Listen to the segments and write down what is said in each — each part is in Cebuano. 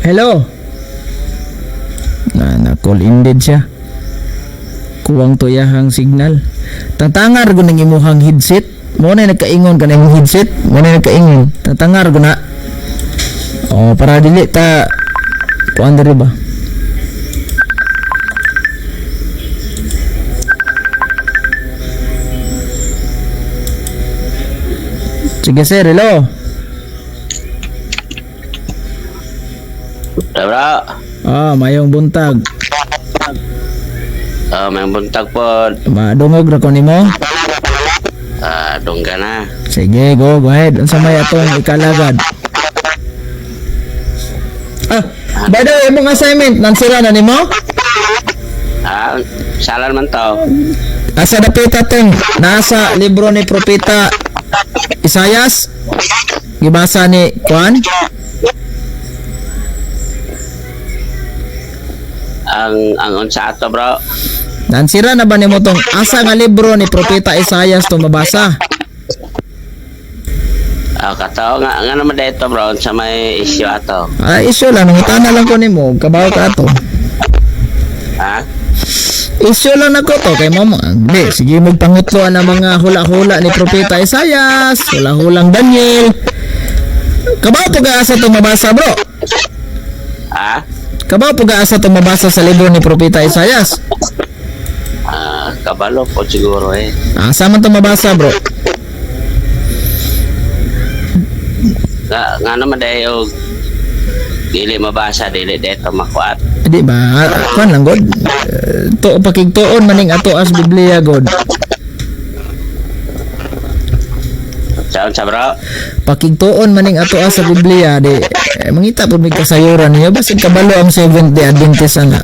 Hello. Na na call ended siya. Kuwang to iyahang signal. Tatangar ko ng imuhang headset. Mo na nagkaingon ka na imong headset. Mo na nagkaingon. Tatangar ko na. Oh, para dili ta kuan diri ba? Sige sir, hello. Bro, Ah, mayong buntag. oh, may buntag po. Madungog ra ko nimo. Ah, dongga na. Sige, go, go ahead. Unsa may atong ikalagad? Ah, by the way, imong assignment nansira na nimo? Ah, salan man to. Asa dapita tong nasa libro ni Propeta Isayas? Gibasa ni Juan? Ang unsa ato, bro? Nansira na ba nimo tong asa nga libro ni Propeta Isayas to mabasa? Ah, kato nga nga naman dito, bro, unsa may issue ato. Ah, isyo lang nangutana lang ko nimo, kabaw ka ato. Ha? Isyo lang nako to kay mo. Hindi, sige mo pangutloan ang mga hula-hula ni Propeta Isayas, hula-hulang Daniel. Kabaw po ka asa to mabasa, bro? Ha? Kabaw po ka asa to mabasa sa libro ni Propeta Isayas? Ah, kabalo po siguro eh. Asa man to mabasa, bro? Nga, nga naman dahil og dili mabasa, dili dito makuat. Di ba? Kuan lang god. Eh, to pakigtuon maning ato as Biblia god. Sa unsa, bro? Pakigtuon maning ato as sa Biblia di eh, mangita pud mig kasayuran niyo basig kabalo ang Seventh Day Adventist ana.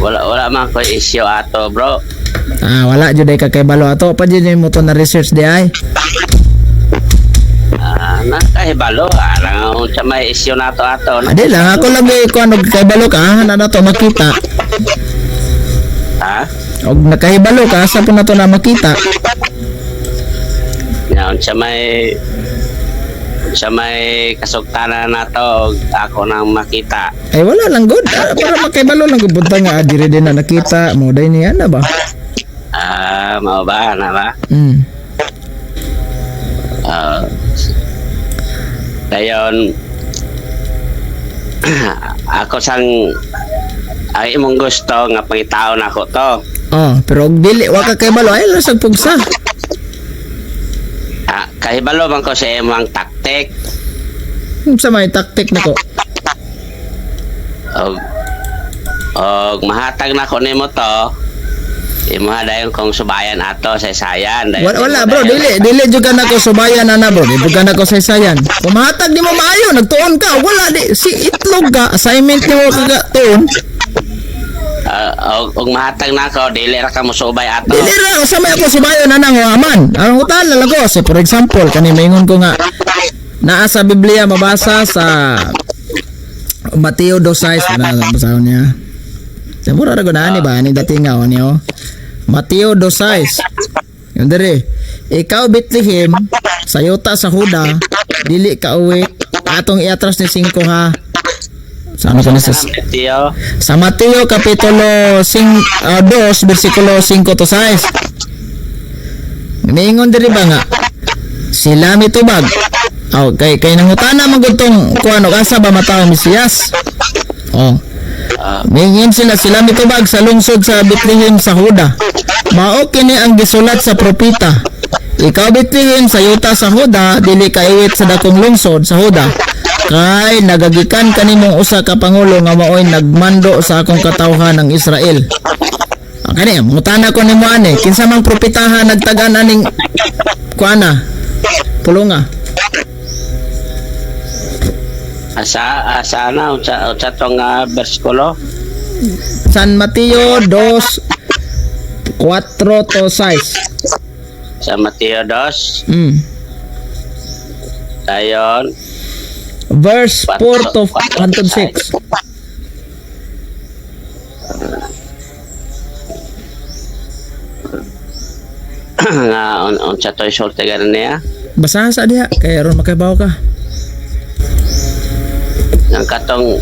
Wala wala man ko issue ato, bro. Ah, wala jud ay ka kay balo ato pa jud mo to na research di ay. Ah, nakahibalo, arang unsa may issue nato ato. Adi lang ako lang eh, kuan og kahibalo ka ah, na to makita. Ha? Og nakahibalo ka asa po na to na makita. Nga unsa may kasugtanan nato og ako nang makita. Ay wala lang good. Ah, para makahibalo lang gud bunta nga ah, diri din na nakita mo day niya na ba. Ah, mao ba na ba? Ah, dayon ako sang ay imong gusto nga pangitaon ako to. Oh, pero og dili wa ka kahibalo ay lang sa pugsa. Ah, kahibalo man ko sa imong taktik Sa may taktik nako. og og mahatag nako nimo to. Imo dayon kong subayan ato sa sayan. Dayon Wala, wala imo bro, dayon- dili dili jud ka nako subayan ana bro, dili jud ka nako saysayan. Kung mahatag nimo maayo, nagtuon ka, wala di si itlog ka, assignment nimo kaga tuon. Ah, og mahatag nako dili ra ka mosubay ato. Dili ra usa may ako subayon ana nga aman. Ang utan lang ko, so for example, kani maingon ko nga naa sa Biblia mabasa sa Mateo 2:6 na basahon niya. Sa mura ra gud ani ba ani dating nga niyo. Mateo 2:6. Yun dere. Ikaw Bethlehem sa yuta sa Huda, dili ka uwi atong iatras ni 5 ha. Sa ano ko ni sa, Mateo. sa Mateo kapitulo 5, 2 bersikulo 5 to 6. Niingon diri ba nga sila mitubag. Oh, kay kay nangutana man gud tong kuan og asa ba matawo Mesiyas. Oh. Ah, Miingon sila sila mitubag sa lungsod sa Bethlehem sa Huda. Mao kini ang gisulat sa propeta. Ikaw Bethlehem sa yuta sa Huda, dili ka iwit sa dakong lungsod sa Huda. Kay nagagikan kanimong usa ka pangulo nga maoy nagmando sa akong katawhan ng Israel. Ang kani, mutana ko nimo ani, kinsa mang propetahan nagtagan aning kuana? Pulunga. Asa asa na unsa unsa tong bersikulo? San Mateo 2 4 to 6. Sa Mateo 2 dayon Verse 4 to 1 to 6. Nga unsa to'y sulti ganin niya? Basahan sa diha kay aron makabaw ka. Nga Ang katong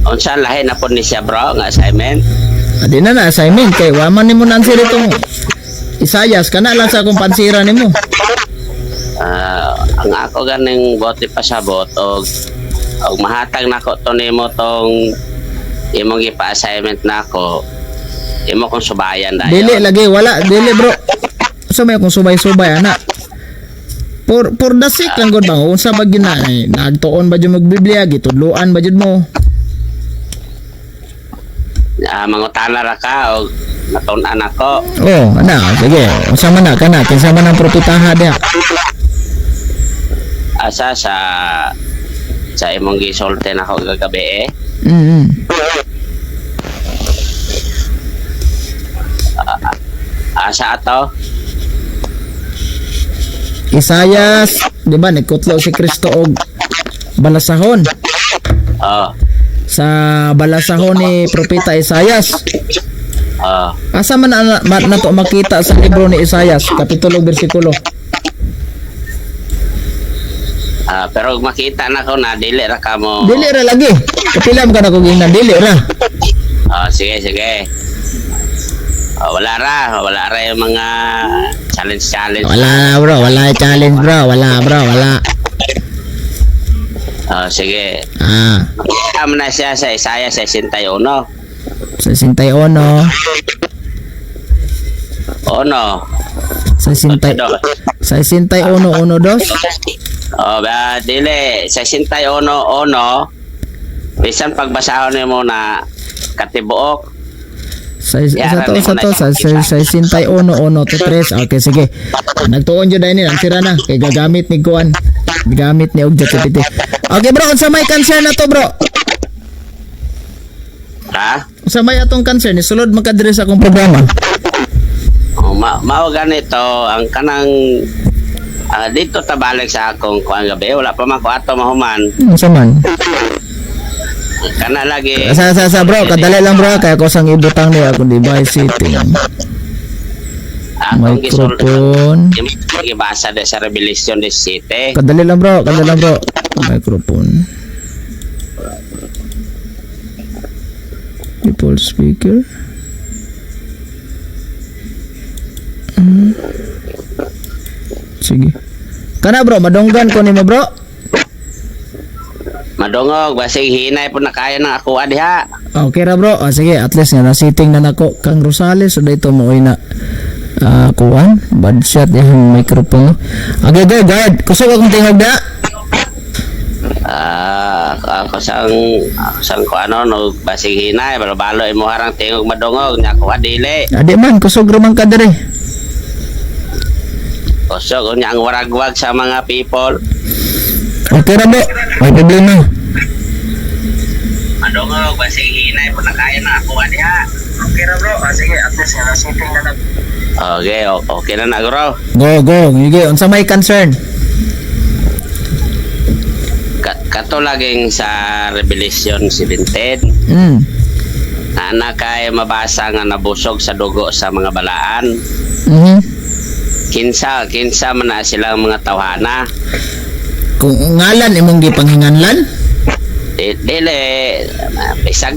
unsa lahi na po ni siya, bro, nga assignment? Adi na na assignment kay wa man nimo na-answer itong Isayas kana lang sa akong pansira nimo. Ah, ang ako ganing bote pasabot og og mahatag nako to nimo tong imong gipa-assignment nako, imo kong subayan dayon. Dili lagi, wala dili, bro. Sa may akong subay-subay ana. For the sake lang gud ba, unsa ba gyud na eh, nagtuon ba jud magbiblia, gitudloan ba jud mo? Ah, mangutana ra ka og natun-an ako. Oh, ana, sige. Unsa man na kana, kinsa man ang propitaha diha? Asa sa imong gisulti nako gagabi eh. Asa ato? Isayas, di ba nagkutlo si Kristo og balasahon Oh, sa balasahon ni propeta Isayas. Oh. Asa man na, nato makita sa libro ni Isayas, kapitulo bersikulo? Ah, pero og makita nako na dili ra ka mo. Dili ra lagi. Kapila man ka na kog ingnan, dili ra. Oh, sige, sige. Oh, wala ra yung mga challenge challenge. Wala bro, wala challenge bro, wala bro, wala. Oh, sige. Ah, Makita mo na siya sa Isaiah 61. 61, Ono. 60, 61 1 2. Oh, ba dili 61 ono. Bisan pagbasahon nimo na katibuok. Sa to sa to sa 61 1 to 3. Okay, sige. Nagtuon jud ni ang sira na kay gagamit ni kuan. Gamit ni og ChatGPT. Okay bro, unsa may cancer na to, bro? Ha? Unsa may atong cancer ni sulod man ka diri sa akong programa? Oh, mao ganito ang kanang dito tabalik sa akong kuan gabi, wala pa man ko ato mahuman. Unsa man? Kana lagi. Sa bro, kadali lang bro kay ako sang ibutang ni akong device setting. Akong gisul- Microphone. Imong gibasa de sa Revelation 17. Kadali lang bro, kadali lang bro. Microphone. Default speaker. Sige. Kana bro, madunggan ko nimo, bro. Madungog basig hinay po na kaya ng ako diha. Okay ra bro. Ah, sige, at least nga na-sitting na nako kang Rosales so dito mo na kuan, bad shot yung microphone. Okay, go guard. Kusog akong tingog da. Ah, ako sang ko ano no, basig hinay balo-balo imo harang tingog madungog nya ako dili. Adi man, kusog ra man ka diri. Kusog unya ang waragwag sa mga people. Okay ra bro. May problema. Madungog basig hinay po na kaya ng ako diha. Okay ra bro. Ah, sige, at least nga na-sitting na. Okay, okay na na bro. Go, go. Sige, unsa may concern? Kato laging sa Revelation 17 na na kay mabasa nga nabusog sa dugo sa mga balaan. Kinsa kinsa man na silang mga tawhana? Kung ngalan imong gipanghinganlan? Dili bisag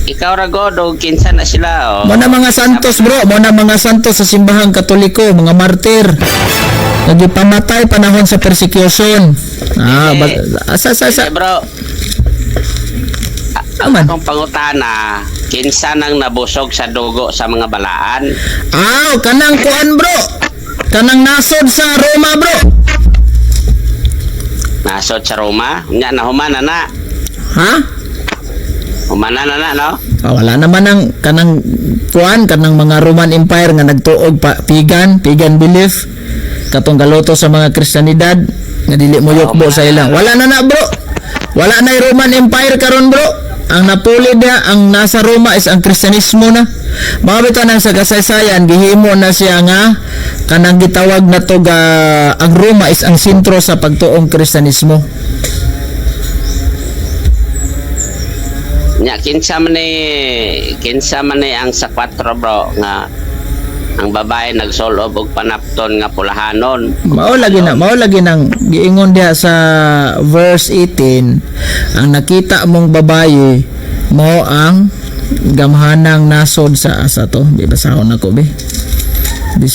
ikaw ra god og kinsa na sila oh. Mo na mga santos bro, mo na mga santos sa simbahang Katoliko, mga martir. Nagipamatay panahon sa persecution. Ah, ba, asa sa sa Dili, bro. Aman. Akong pangutana, kinsa nang nabusog sa dugo sa mga balaan? Ah, kanang kuan bro. Kanang nasod sa Roma bro. Nasod sa Roma? Nya na humana na. Ha? Humana na na no? Ah, wala naman ang kanang kuan, kanang mga Roman Empire nga nagtuog pa pagan, pagan belief katong galoto sa mga Kristiyanidad nga dili mo yukbo sa ilang. Wala na na bro. Wala na yung Roman Empire karon bro. Ang napuli niya, ang nasa Roma is ang Kristiyanismo na. Mga bitaw nang sa kasaysayan, gihimo na siya nga kanang gitawag na to ga, ang Roma is ang sentro sa pagtuong Kristiyanismo. Nya kinsa man ni ang sa 4 bro nga Ang babae nagsulob og panapton nga pulahanon. Mao lagi nang giingon diha sa verse 18, ang nakita mong babaye mao ang gamhanang nasod sa asa to. Di basahon nako be. 17.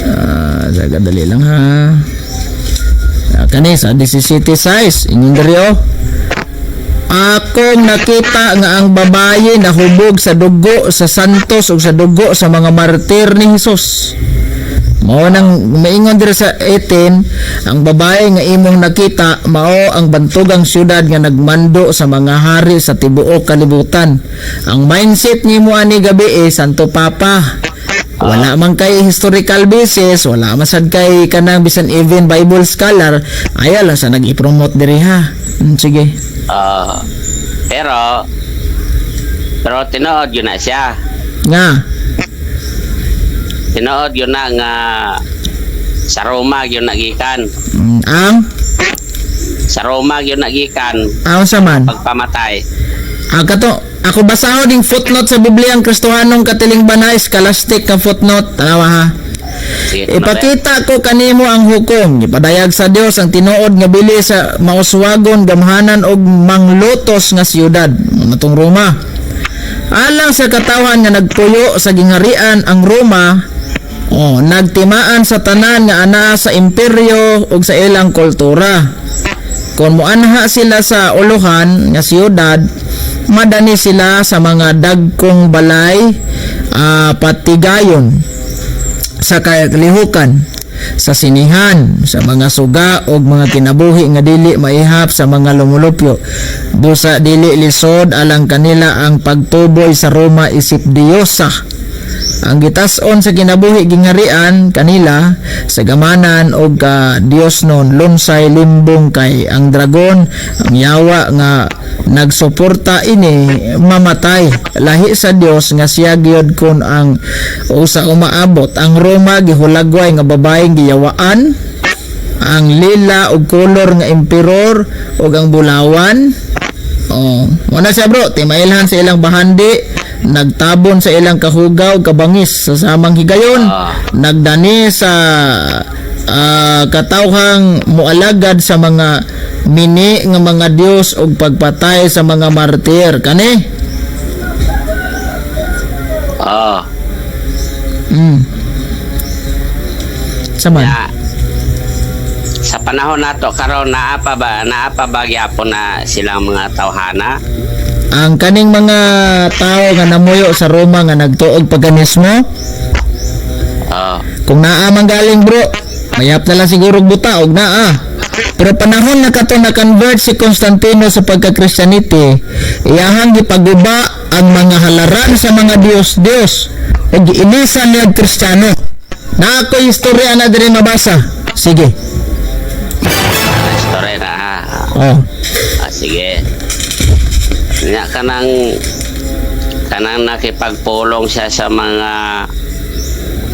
Ah, dali lang ha. Ah, kani sa 17 size ingon diri oh. Akong nakita nga ang babaye nahubog sa dugo sa santos ug sa dugo sa mga martir ni Hesus. Mao nang maingon diri sa 18, ang babae nga imong nakita mao ang bantugang syudad nga nagmando sa mga hari sa tibuok kalibutan. Ang mindset nimo ani gabi eh, Santo Papa. Wala man kay historical basis, wala man sad kay kanang bisan even Bible scholar, ayaw lang sa nag-i-promote diri ha. Sige. Ah, pero pero tinuod yun na siya. Nga. Tinuod yun na nga sa Roma yun nagikan. Ang Sa Roma yun nagikan ang sa man. Pagpamatay. Ah, kato, ako basahon ning footnote sa Biblia ang Kristohanong katiling banay, scholastic ka footnote. Tanawa ha. Sige, kunwari. Ipakita ko kanimo ang hukom. Gipadayag sa Dios ang tinuod nga bili sa mauswagon, gamhanan og manglutos nga siyudad. Mao tong Roma. Alang sa katawhan nga nagpuyo sa gingharian ang Roma, oh, nagtimaan sa tanan nga anaa sa imperyo ug sa ilang kultura. Kung moanha sila sa uluhan nga siyudad, madani sila sa mga dagkong balay, patigayon sa kalihukan, sa sinihan, sa mga suga og mga kinabuhi nga dili maihap sa mga lumulupyo. Busa dili lisod alang kanila ang pagtuboy sa Roma isip Diyosa. Ang gitas-on sa kinabuhi gingharian kanila sa gamanan og ka Dios non lunsay limbong kay ang dragon, ang yawa nga nagsuporta ini, mamatay lahi sa Dios nga siya gyud kon ang usa umaabot. Ang Roma gihulagway nga babaeng giyawaan ang lila og kolor nga emperor ug ang bulawan. Oh, mo na siya, bro, timailhan sa ilang bahandi, nagtabon sa ilang kahugaw kabangis sa samang higayon, nagdani sa katawhang moalagad sa mga mini nga mga Dios ug pagpatay sa mga martir kani. Saman. Ya. Sa panahon nato karon, naa pa ba gyapon na silang mga tawhana? Ang kaning mga tao nga namuyo sa Roma nga nagtuog paganismo, kung naa man galing, bro, mayap na lang siguro og buta og naa. Pero panahon na kato na convert si Constantino sa pagka-Christianity, iyahang gipaguba ang mga halaran sa mga Diyos-Diyos ug giilisan niya og Kristiyano. Na ako istorya na diri mabasa. Sige. Istorya na ha. Oh. Ah, sige. Nya kanang nakipagpulong siya sa mga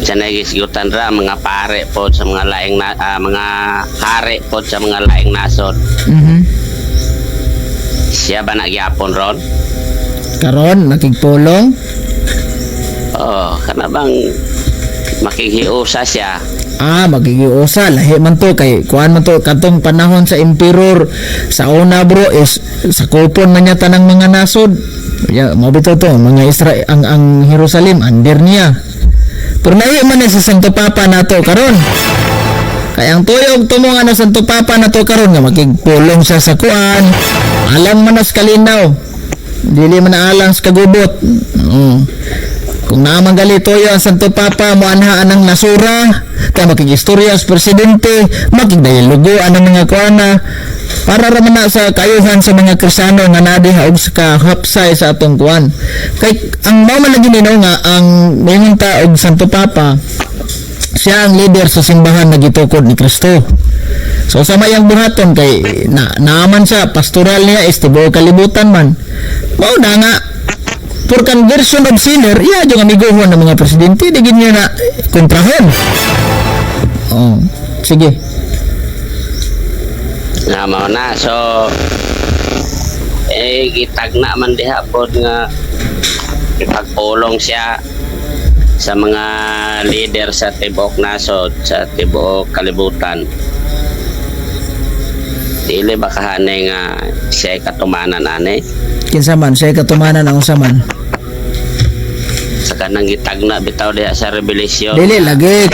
sa nagisgutan ra mga pare po sa mga laing na, mga hari po sa mga laing nasod. Siya ba nagyapon ron? Karon nakigpulong. Oh, kana bang makikiusa siya? Ah, magigiusa lahi man to kay kuan man to katong panahon sa emperor sa una, bro, is sa kupon man niya tanang mga nasod. Ya, mao bitaw to mga Israel, ang Jerusalem under niya. Pero lahi man ni sa Santo Papa nato karon. Kaya ang tuyog tumo nga na Santo Papa nato karon nga makigpulong siya sa kuan. Alang man na sa kalinaw. Dili man na alang sa kagubot. Kung naa man gali tuyo ang Santo Papa moanha anang nasura, kay makigistorya sa presidente, makigdialogo ang mga kuana para ra man na sa kayuhan sa mga Kristiyano nga naa diha og sa kahapsay sa atong kuan. Kay ang mao man lagi nino nga ang moingon ta og Santo Papa, siya ang leader sa simbahan na gitukod ni Kristo. So sa mayang buhaton kay na naaman siya, pastoral niya is tibuok kalibutan man. Mao na nga for conversion of sinner, iya yung amiguhon ng mga presidente, di gid niya na kontrahon. Oh, sige. Na mao na, so eh gitagna man diha pod nga Ipagpulong siya sa mga leader sa tibuok nasod, sa tibuok kalibutan. Dili ba kahane nga siya katumanan ani? Kinsa man siya katumanan ang unsa man? Sa kanang gitagna bitaw diha sa Revelation. Dili lagi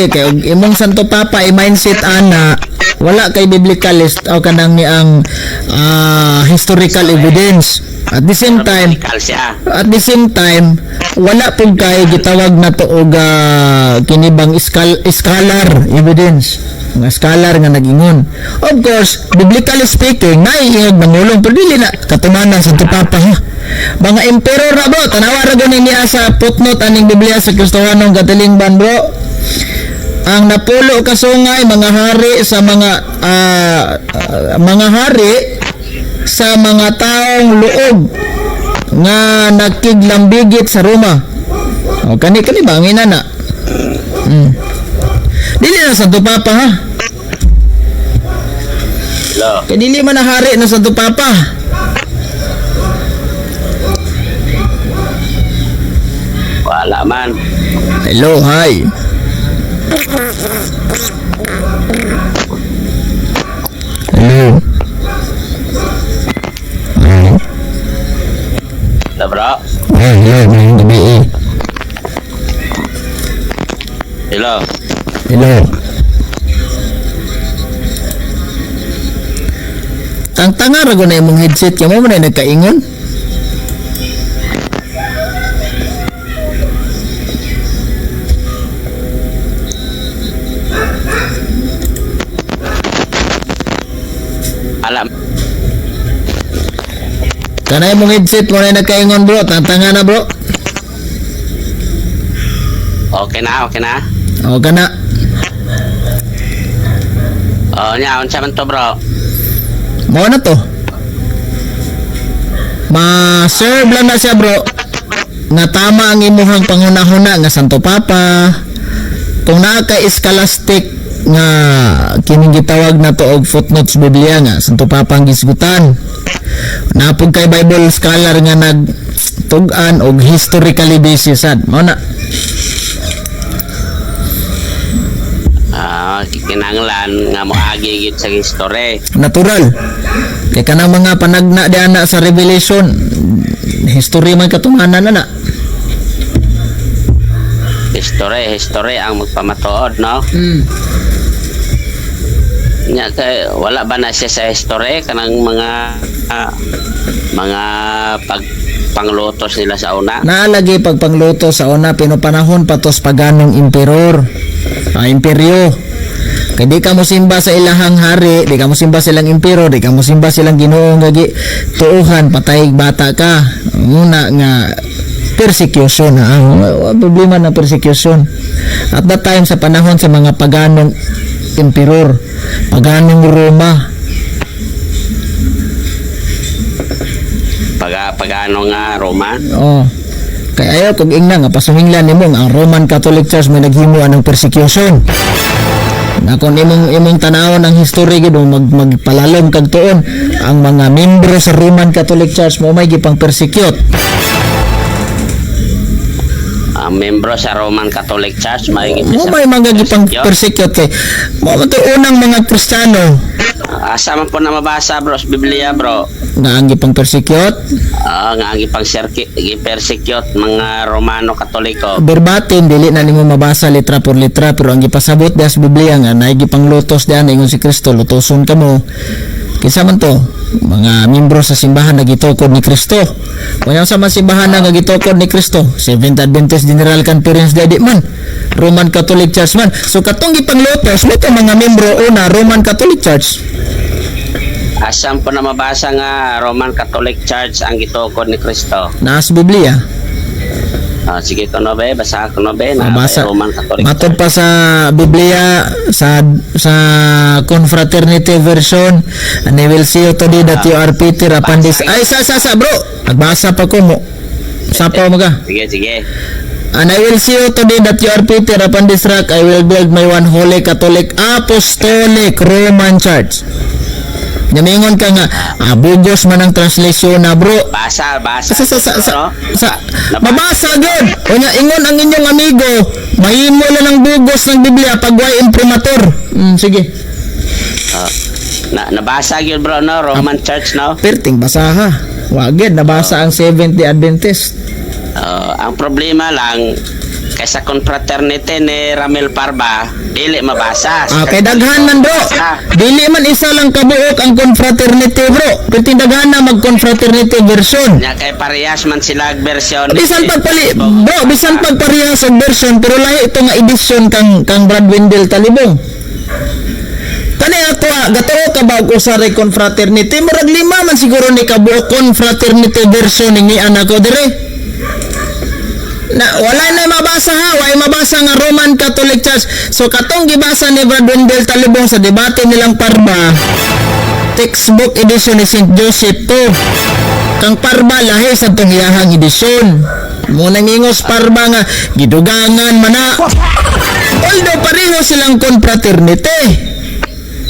kay og imong Santo Papa i-mindset ana, wala kay biblical list o kanang ni ang historical evidence. At the same time, Biblical siya. At the same time, wala pud kay gitawag na to og kini bang scholar evidence, nga scholar nga nag-ingon. Of course, biblically speaking, naiingog nangulong, pero dili na katumanan sa Papa, ha. Mga emperor na, bro, tanawa ra gani niya sa footnote aning Biblia sa Kristohanong Katilingban, bro. Ang napulo ka sungay, mga hari sa mga mga hari sa mga taong luog nga nakiglambigit sa Roma. O kani kani ba ang ina na? Dili na Santo Papa, ha. Lo. Kay dili man na hari na Santo Papa. Wala man. Hello, hi. Hello. Hello. Lo, bro. Hi, hello, maayong gabi eh. Hello. Hello. Tang-tanga ra na imong headset kay mo man ay nagkaingon. Alam. Kanay imong headset mo na nagkaingon, bro. Tang-tanga na, bro. Okay na, okay na. O kana. Oh, nya unsa man to, bro? Mao na to. Ma-serve lang na siya, bro. Nga tama ang imuhang panghunahuna nga Santo Papa. Kung naa kay scholastic nga kining gitawag na to og footnotes Biblia nga Santo Papa ang gisgutan. Napog kay Bible scholar nga nagtug-an og historically basis sad. Mao na. Ah, kinanglan nga moagi gid sa history. Natural. Kay kanang mga panagna di ana sa Revelation, history man katumanan na na. History, history ang magpamatuod, no? Nya kay wala ba na siya sa history kanang mga mga pag panglutos nila sa una? Naalagi pagpangluto sa una, pero panahon pa tos paganong emperor. Imperyo. Kay di ka mo simba sa ilahang hari, di ka mo simba silang emperor, di ka mo simba silang Ginoo nga gi tuuhan, patay bata ka. Muna nga persecution ha. Ang problema ng persecution. At that time, sa panahon sa mga paganong emperor, paganong Roma. Pag pagano nga Roma? Oh. Kaya ayaw kog ingna nga pasuminglan nimo nga ang Roman Catholic Church may naghimo anang persecution. Na kung imong tanawon ang history gid mag magpalalom kag tuon, ang mga membro sa Roman Catholic Church mo may gipang persecute. Ang membro sa Roman Catholic Church may Mo may mga gipang persecute kay mo man to unang mga Kristiyano. Asa man po na mabasa, bro, sa Biblia, bro? Nga ang gipang persecute? Ah, nga ang gipang gi-persecute mga Romano Katoliko. Verbatim dili na nimo mabasa letra por letra, pero ang gipasabot diha sa Biblia nga naay gipanglutos diha, ingon si Kristo, "Lutoson kamo." Kinsa man to? Mga membro sa simbahan na gitukod ni Kristo. Kung sa man simbahan na nga gitukod ni Kristo, Seventh Adventist General Conference di man, Roman Catholic Church man. So katong gipanglutos mo to mga membro una Roman Catholic Church. Asam po na mabasa nga Roman Catholic Church ang gitukod ni Kristo? Naa sa Biblia. Ah, sige ko no be, basa ko no be na Mabasa. Roman Catholic Matod Church. pa sa Biblia sa Confraternity version, "And I will see you today that you are Peter, upon this." Ay, sa sa sa bro. Nagbasa pa ko mo. Sapaw mo ka. Sige, sige. "And I will see you today that you are Peter, upon this rock I will build my one holy Catholic Apostolic Roman Church." Namingon ka nga, bugos man ang translation na, bro. Basa, basa. Sa, no? sa, mabasa gyud. Unya ingon ang inyong amigo, mahimo lang ang bugos ng Biblia pag way imprimatur. Sige. Ah, na, nabasa gyud, bro, no? Roman Church, no? Perting basaha. Wa gyud nabasa ang Seventh-day Adventist. Ah, ang problema lang kaysa confraternity ni Ramil Parba, dili mabasa. Ah, kay daghan man, bro. Dili man isa lang kabuok ang confraternity, bro. Perting daghan na mag-confraternity version. Nya kay parehas man sila og version. Bisan pagpali, bro, bisan pagparehas og version pero lahi ito nga edisyon kang kang Brad Wendell Talibong. Kani ako ah, gatuo ka ba og usa ray confraternity? Murag lima man siguro ni kabuok confraternity version ni anak ko dire. Na wala na mabasa ha, wala mabasa nga Roman Catholic Church. So katong gibasa ni Brad Wendell Talibong sa debate nilang Parba, textbook edition ni St. Joseph to. Kang Parba lahi sa tong iyahang edisyon. Mo nangingos Parba nga gidugangan mana. Although pareho silang confraternity.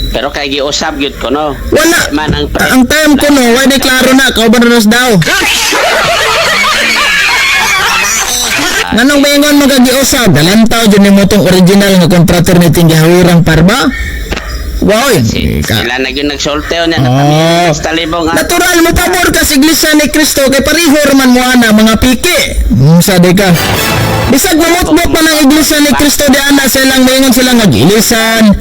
Pero kay giusab gyud ko, no? Wala. Man ang Ang time ko no, why di klaro na, kauban na nas daw. Nganong maingon mo kagiusab? Galantaw dyan nimo tong original nga confraternity nga gihawirang Parba? Wow, Si, ka. sila na gyud nagsulti niya Oh. na kami sa Talibong, ah. Natural mo pabor ka sa Iglesia ni Cristo kay pareho man mo ana mga piki. Sa di ka. Bisag mamutbok man ang Iglesia ni Cristo di ana sa ilang maingon sila nga gilisan.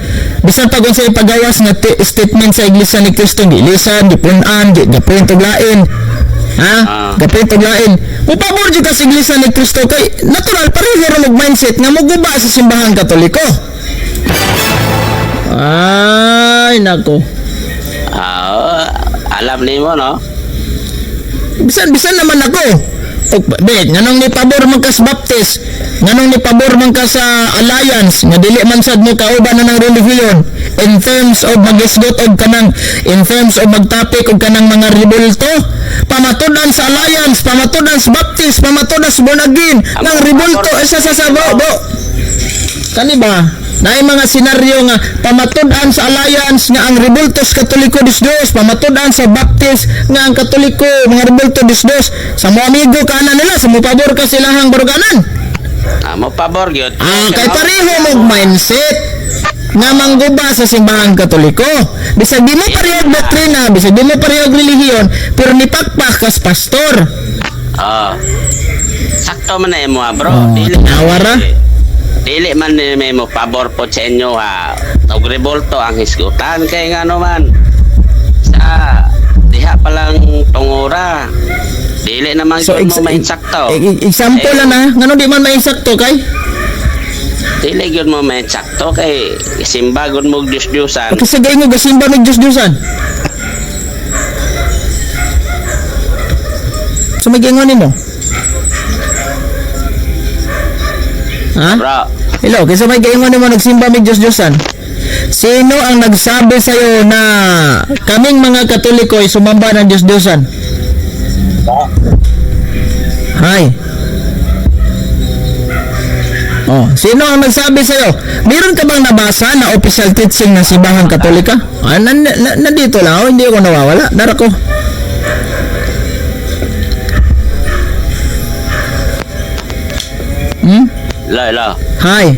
Bisan pag unsay pagawas nga statement sa Iglesia ni Cristo gilisan, gipun-an, giprint og lain. Ha? Ah. Gaprint og lain. Mupabor jud ka sa Iglesia ni Cristo kay natural pareho ra og mindset nga moguba sa simbahang Katoliko. Ay, nako. Ah, alam nimo, no? Bisan bisan naman ako. O, be, nganong ni pabor man ka sa Baptist, nganong ni pabor man ka sa Alliance, nga dili man sad mo kauban na ng relihiyon in terms of magisgot og kanang, in terms of magtapik og kanang mga rebulto, pamatud-an sa Alliance, pamatud-an sa Baptist, pamatud-an sa Born Again, ng rebulto isa sa bro, bro. Kani ba? Naay mga senaryo nga pamatud-an sa Alliance nga ang rebultos Katoliko Disdos, pamatud-an sa Baptist nga ang Katoliko mga rebulto Disdos. Sa mo amigo ka na nila, sa mo pabor ka silahang baruganan. Ah, mo pabor gyud. Ah, kay pareho mong mindset nga mangguba sa simbahang Katoliko. Bisag di mo pareho doktrina, bisag di mo pareho relihiyon, pero nipakpak kas pastor. Ah. Sakto man na imo, ah, bro. Oh, tanawa ra. Dili man ni may mo pabor po sa inyo ha. Og revolto ang hisgutan kay ngano man. Sa diha pa lang tungura. Dili naman So, gyud mo mainsakto. Example Eh, lang na, ngano di man mainsakto kay? Dili gyud mo mainsakto kay simba gud mo Diyos-Diyosan. Kasi gay mo gasimba mig Diyos-Diyosan. So may gingon nimo? Ha? Bro, Hello, kasi may gaingon nimo nagsimba mig Diyos-Diyosan. Sino ang nagsabi sa iyo na kaming mga Katoliko ay sumamba ng Diyos-Diyosan? Hi. Oh, sino ang nagsabi sa iyo? Meron ka bang nabasa na official teaching ng simbahang Katolika? Ah, nandito lang ako, hindi ako nawawala. Dara ko. Lo, lo. Hi.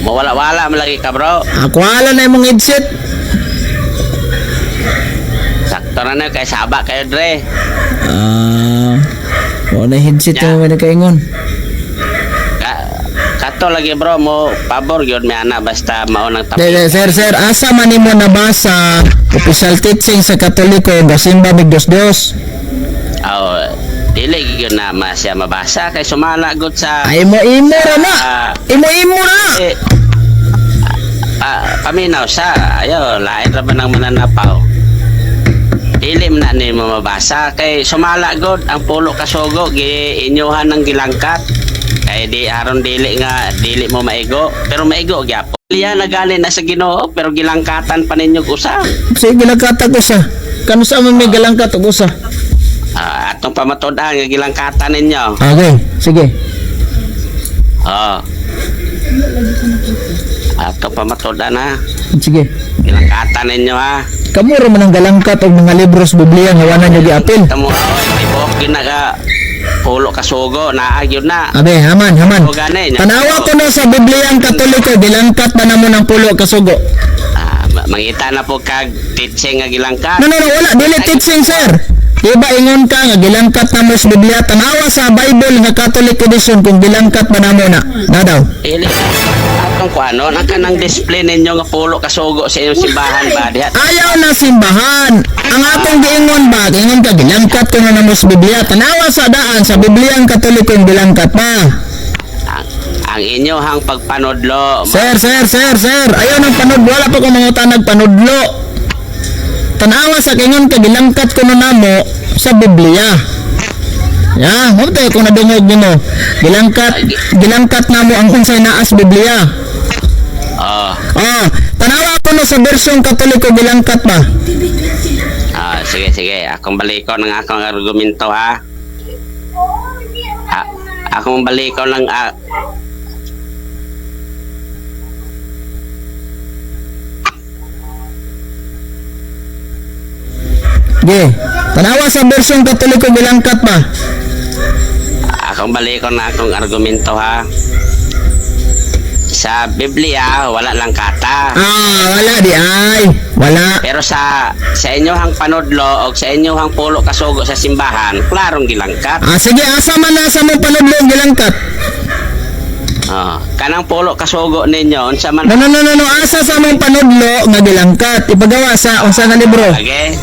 Mawala-wala man lagi ka, bro. Ako ala na imong headset. Sakto na na kay saba kayo dre. Ah, wala na headset Yeah. yung nakaingon. Ka kato lagi, bro, mo pabor gyud may ana basta mao nang De, de, tapos. sir, sir, asa man nimo nabasa official teaching sa Katoliko gasimba mig Dios Dios? Aw, dili gyud na ma siya mabasa kay sumala gud sa Ay mo imo ra na. Ah. Imo imo ra na. eh, paminaw sa ayo lain ra ba nang mananapaw. Dili man na nimo mabasa kay sumala gud ang pulo kasugo gi inyuhan ng gilangkat. Kay di aron dili nga dili mo maigo pero maigo gyapon. Liya nagali na sa Ginoo pero gilangkatan pa ninyo usa. Sige gilangkatag usa. Kano sa man may galangkat og usa? Ah, atong pamatud-an nga gilangkatan ninyo. Okay, sige. Oh. Ato pa matudan ha. Sige. Gilangkatan ninyo ha. Kamo ra man ang galangkat og mga libros Biblia nga wala nyo giapil. Tamo oy, tibuok gyud na ka pulo ka sugo, naa gyud na. Abe, haman, haman. O gani, nya. Tanawa ko na sa Biblia ang Katoliko, gilangkat ba namo ng pulo kasugo? Ah, mangita na po kag teaching nga gilangkat. No, no, no, wala. Dili teaching, sir. Di ba ingon ka nga gilangkat na mo sa Biblia? Tanawa sa Bible nga Catholic edition kung gilangkat ba namo na. Na daw. Ili atong kuano ang kanang display ninyo nga pulo ka sugo sa inyong simbahan ba diha. Ayaw na simbahan. Ang atong giingon ba, giingon ka gilangkat ko na namo sa Biblia. Tanawa sa daan sa Biblia ang Katoliko gilangkat pa. Ang inyohang pagpanudlo. Sir, sir, sir, sir. Ayaw ng panudlo. Wala pa kong mga tanag panudlo. Tanawa sa kingon ka gilangkat ko na namo sa Biblia. Ya, mo tayo kung nadungog nimo. Gilangkat, gilangkat namo ang unsay naa sa Biblia. Oh, Ah, tanawa ko no sa bersyon Katoliko gilangkat ba? ah, sige sige, akong balikon ang akong argumento ha. Ah, akong balikon lang ah. Ge. Tanawa sa bersyon Katoliko gilangkat ba? Akong balikon na akong argumento ha. Sa Biblia wala lang kata. Ah, wala di ay. Wala. Pero sa inyohang panudlo o sa inyohang pulo kasugo sa simbahan, klarong gilangkat. Ah, sige, asa man na sa mong panudlo ang gilangkat? Oh, kanang pulo kasugo ninyo unsa man No, no, no, no, no. Asa sa mong panudlo nga gilangkat? Ipagawa sa unsa nga libro? Okay.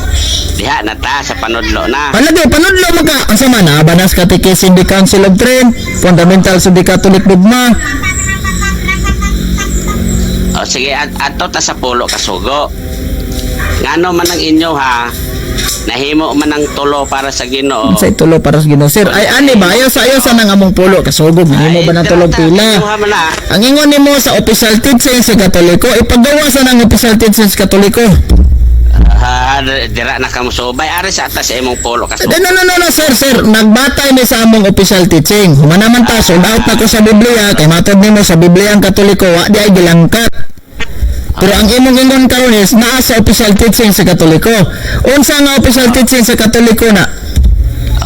Diha na ta sa panudlo na. Palagi, panudlo mo ka. Unsa man, Abanas Catechism, the Council of Trent, Fundamentals of the Catholic Dogma. O sige, adto ta sa pulo kasugo. Ngano man ang inyo ha? Nahimo man ang tulo para sa Ginoo. Sa itulo para sa Ginoo. Sir, ay ani ba? Ayaw sa nang among pulo kasugod. Nahimo ba ng tulog pila? Inyo man na. Ang ingon nimo sa official teaching sa Katoliko, ipagawa sa nang official teaching sa Katoliko. Ha, dira na ka mosubay ari sa atas sa imong pulo kasugo. No, no, no, no, sir, sir. Nagbatay mi sa among official teaching. Humana man ta, sold out na ko sa Biblia. Kay matod nimo sa Biblia ang Katoliko, wa di ay gilangkat. Pero ang imong ingon karon is naa sa official teaching sa Katoliko. Unsa nga official teaching sa Katoliko na?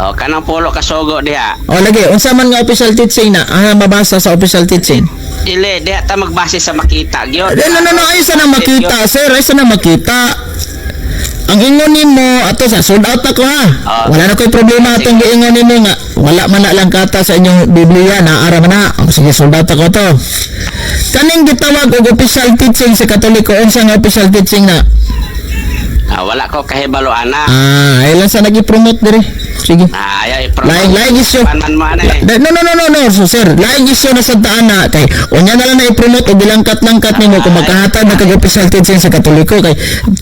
O kanang pulo kasugo diha. O lagi, unsa man nga official teaching na? Ah, mabasa sa official teaching. Dili diha ta magbase sa makita gyud. Eh, no, no, no, ay sa na makita, sir, ay sa na makita. Ang ingon nimo ato sa sold out ako ha. Ah. Wala na ko'y problema atong giingon nimo nga wala man na lang kata sa inyong Biblia na ara man na. O, sige, sold out ako to. Kaning gitawag og official teaching sa Katoliko, unsa nga official teaching na? Ah, wala ko kahibalo ana. Ah, ay lang sa nagi-promote dire. Sige. Ah, ayaw i-promote. Laing laing issue. Panan mo ana eh. No, no, no, no, no, so, sir. Laing issue na sa daan na kay unya na lang na i-promote og gilangkat-langkat nimo kung magkahatag na kag official teaching sa Katoliko kay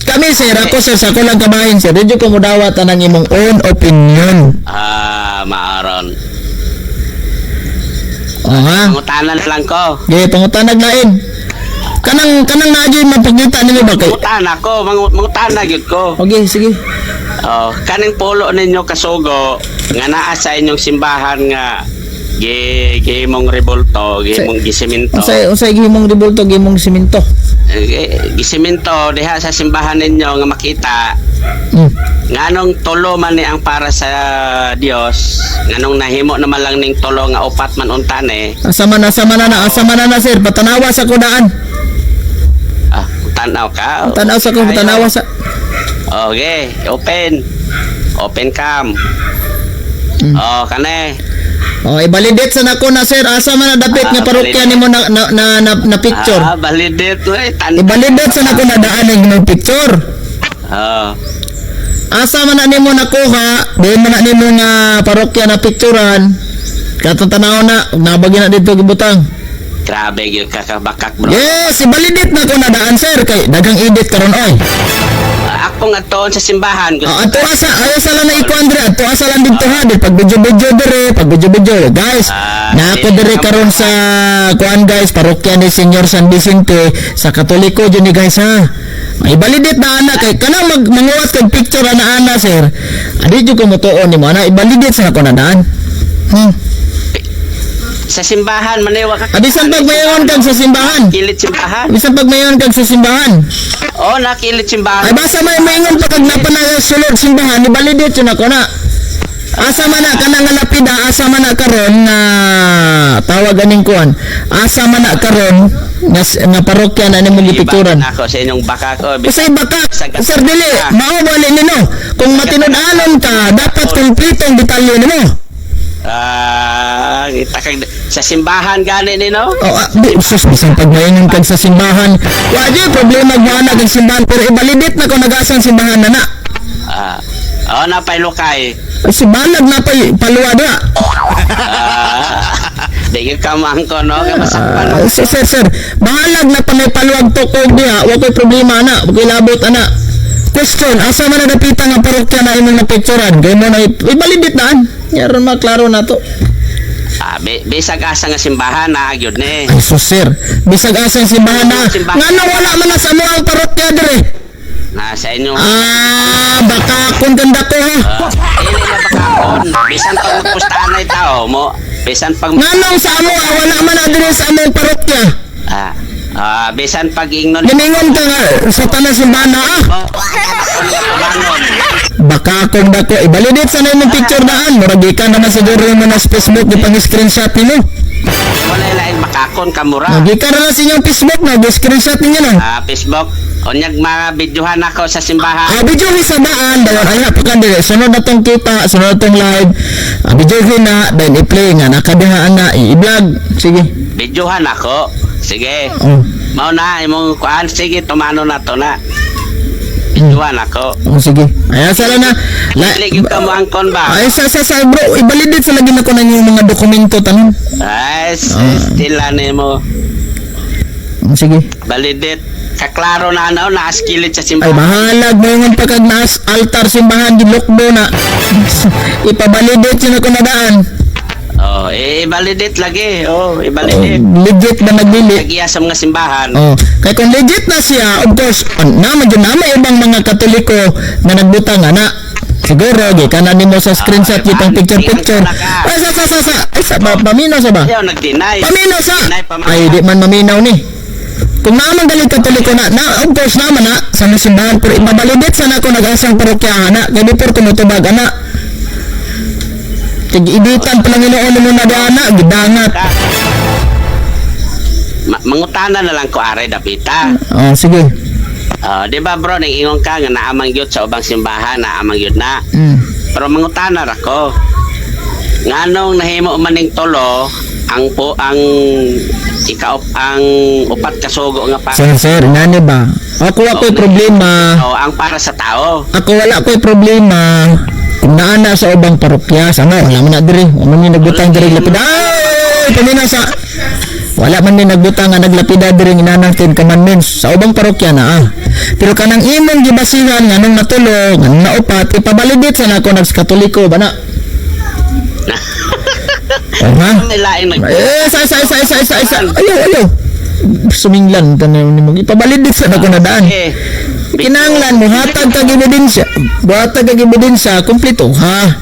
kami sir, ako sir, sa ako lang kabahin sir. Didyo ko modawat anang imong own opinion. Ah, maaron. Oh, ha. Pangutana na lang ko. Ge, pangutanag lain. Kanang kanang naa gyud mapakita nimo ba kay Mangutana ko, mangutana gyud ko. Okay, sige. Oh, kaning pulo ninyo kasugo nga naa sa inyong simbahan nga gi gihimong rebulto, gihimong gisiminto. Unsay unsay gihimong rebulto, gihimong simento? Eh, gisiminto diha sa simbahan ninyo nga makita nganong tulo man ni ang para sa Dios, nganong nahimo naman lang ning tulo nga upat man unta ni. Asa man na, asa man na, sir, patanawa sa kudaan. Ah, tanaw ka. Tanaw sa ko, tanawa sa. Okay, open. Open cam. Oh, kane. Oh, i-validate sa nako na sir, asa man na dapit nga Ah, parokya validate. nimo na na na, na, na picture. Ah, validate we. I-validate sa nako na daan ang imong picture. Oh. Asa man na nimo nakuha, di man na nimo nga parokya na picturean. Katong tanaw na, nabagi na dito gibutang. Grabe gyud ka kabakak, bro. Yes, i-validate na ko na daan sir kay daghang edit karon oy. Ako nga toon sa simbahan gusto. Oh, ato asa ayo sa lang na ikuan dire, ato asa lang dito ha, di pag video-video dire, pag video-video guys. Ah, Na ako di, dire karon sa kuan guys, parokya ni Senyor San Vicente sa Katoliko jud ni guys ha. May validate na ana kay kanang mag manguwat kag picture ana ana sir. Adi jud ko motuon nimo ana, i-validate sa ako na daan. Sa simbahan maniwa ka. Abisan pag mayon kag sa simbahan. Kilit simbahan. Bisan pag mayon kag sa simbahan. Oh, nakilit simbahan. Ay basta may maingon pa kag napa na sulod simbahan, i-validate yun ako na. Asa man na kana nga lapida, asa man na karon nga tawag aning kuan. Asa man na karon nga parokya na nimo gipicturan. Iba na ako sa inyong baka ko. Kasi baka, sir, dili, mao wali nino. Kung matinud-anon ka, dapat kumpletong detalye nimo. Ah, itakag sa simbahan gani nino. Oh, di, sus, bisan pag maingon kag sa simbahan. Wa di problema gwana kag simbahan, pero i-validate na kung nag-asang simbahan na na. Ah. Oh, napailukay. Ay, si balag na pa paluwa diha. Ah. Di gyud ka mangko no, kay masakpan. Ah, sir, sir, sir, bahalag na pa may paluwag tukog diha, wa ko'y problema ana, wa ko'y labot ana. Question, asa man na dapita nga parokya na imong napicturan? Kay mo na i-validate naan. Yaron maklaro na to. Ah, bisag asa nga simbahan na gyud ni. Ay, so sir, bisag asa ang simbahan na. Simbahan. Ngano wala man na sa mo ang parokya dire? Na sa inyo. Ah, baka kung ganda ko ha. Dili na bakakon. Bisan pag magpustahan na tao mo, bisan pag Nganong sa amo ah, wala man na dire sa among parokya. ah, ah, bisan pag ingnon Giningon ka nga sa tanan simbahan na ah. mo. Bangon. Baka akong dako, i-validate sa na imong picture daan. Murag gikan naman siguro mo na sa Facebook, di pang screenshot nimo. Wala lain bakakon kamura. Gikan na sa inyong Facebook na, screenshot ninyo na. Ah, Facebook. Unyag mga videohan ako sa simbahan. Ah, video sa daan, dayon ay pa dili. Sunod na tong kita, sunod na tong live. Ah, video na, then i-play nga nakadihaan na i-vlog. Sige. Videohan ako. Sige. Oh. Mao na imong kuan, sige tumano na to na. Videohan ako. Oh, sige. Ay, sala na. La, Dili gyud ka mo angkon ba? ay, sa, bro, i-validate sa lagi na ko na yung mga dokumento, tanan. Ay, stila nimo. Oh, sige. Validate. Kaklaro na ano, naaskilit sa Ay, simbahan. bahalag mo yung pagkag naas altar simbahan, gilokbo na. Ipabalidate yun ako na daan. Oh, eh, i-validate lagi. Oh, Oh, i-validate. legit ba nagdili? Nagiya sa mga simbahan. Oh, kay kung legit na siya, of course, naman dyan naman ibang mga Katoliko na nagbutang ana. Siguro gikan na nimo sa screenshot Ah, kitang picture picture. ay, Ay sa. Ay sa ba, paminaw sa ba? Ayaw, nag-deny. Paminaw sa. Deny, paminaw. Ay di man maminaw ni. Kung naman galing Katoliko na, na of course naman na sa mga simbahan pero ipabalidate sana ako nag-asang parokya ana kay before tumutubag ana. Kay ibitan pa lang inoon mo na di ana gidangat. Ka. Mangutana na lang ko are dapita. Oh, sige. Oh, di ba bro, nang ingon ka nga naamang gyud sa ubang simbahan, naamang gyud na. Pero mangutana ra ko. Nganong nahimo maning tulo ang po ang ikaw ang upat kasugo nga pa. Sir, sir, nani ba? Ako ako'y problema. Oh, ang para sa tao. Ako wala ko'y problema. Kung naa na sa ubang parokya, sama, wala man na diri. Wala man ni nagbutang diri lapida. Ay, pamina sa. Wala man ni nagbutang nga naglapida diri inanang Ten Commandments sa ubang parokya na ah. Pero kanang imong gibasihan nga nung natulo, nga nung naupat, ipabalidate sa nako nags Katoliko ba na? Oh, ha? Ang ilain nag Eh, sa. Ayaw, ayaw. Suminglan tanan nimo. Ipabalidate sa nako na daan. Eh, Kinahanglan mo hatag kag ebidensya. Buhatag kag ebidensya kumpleto ha.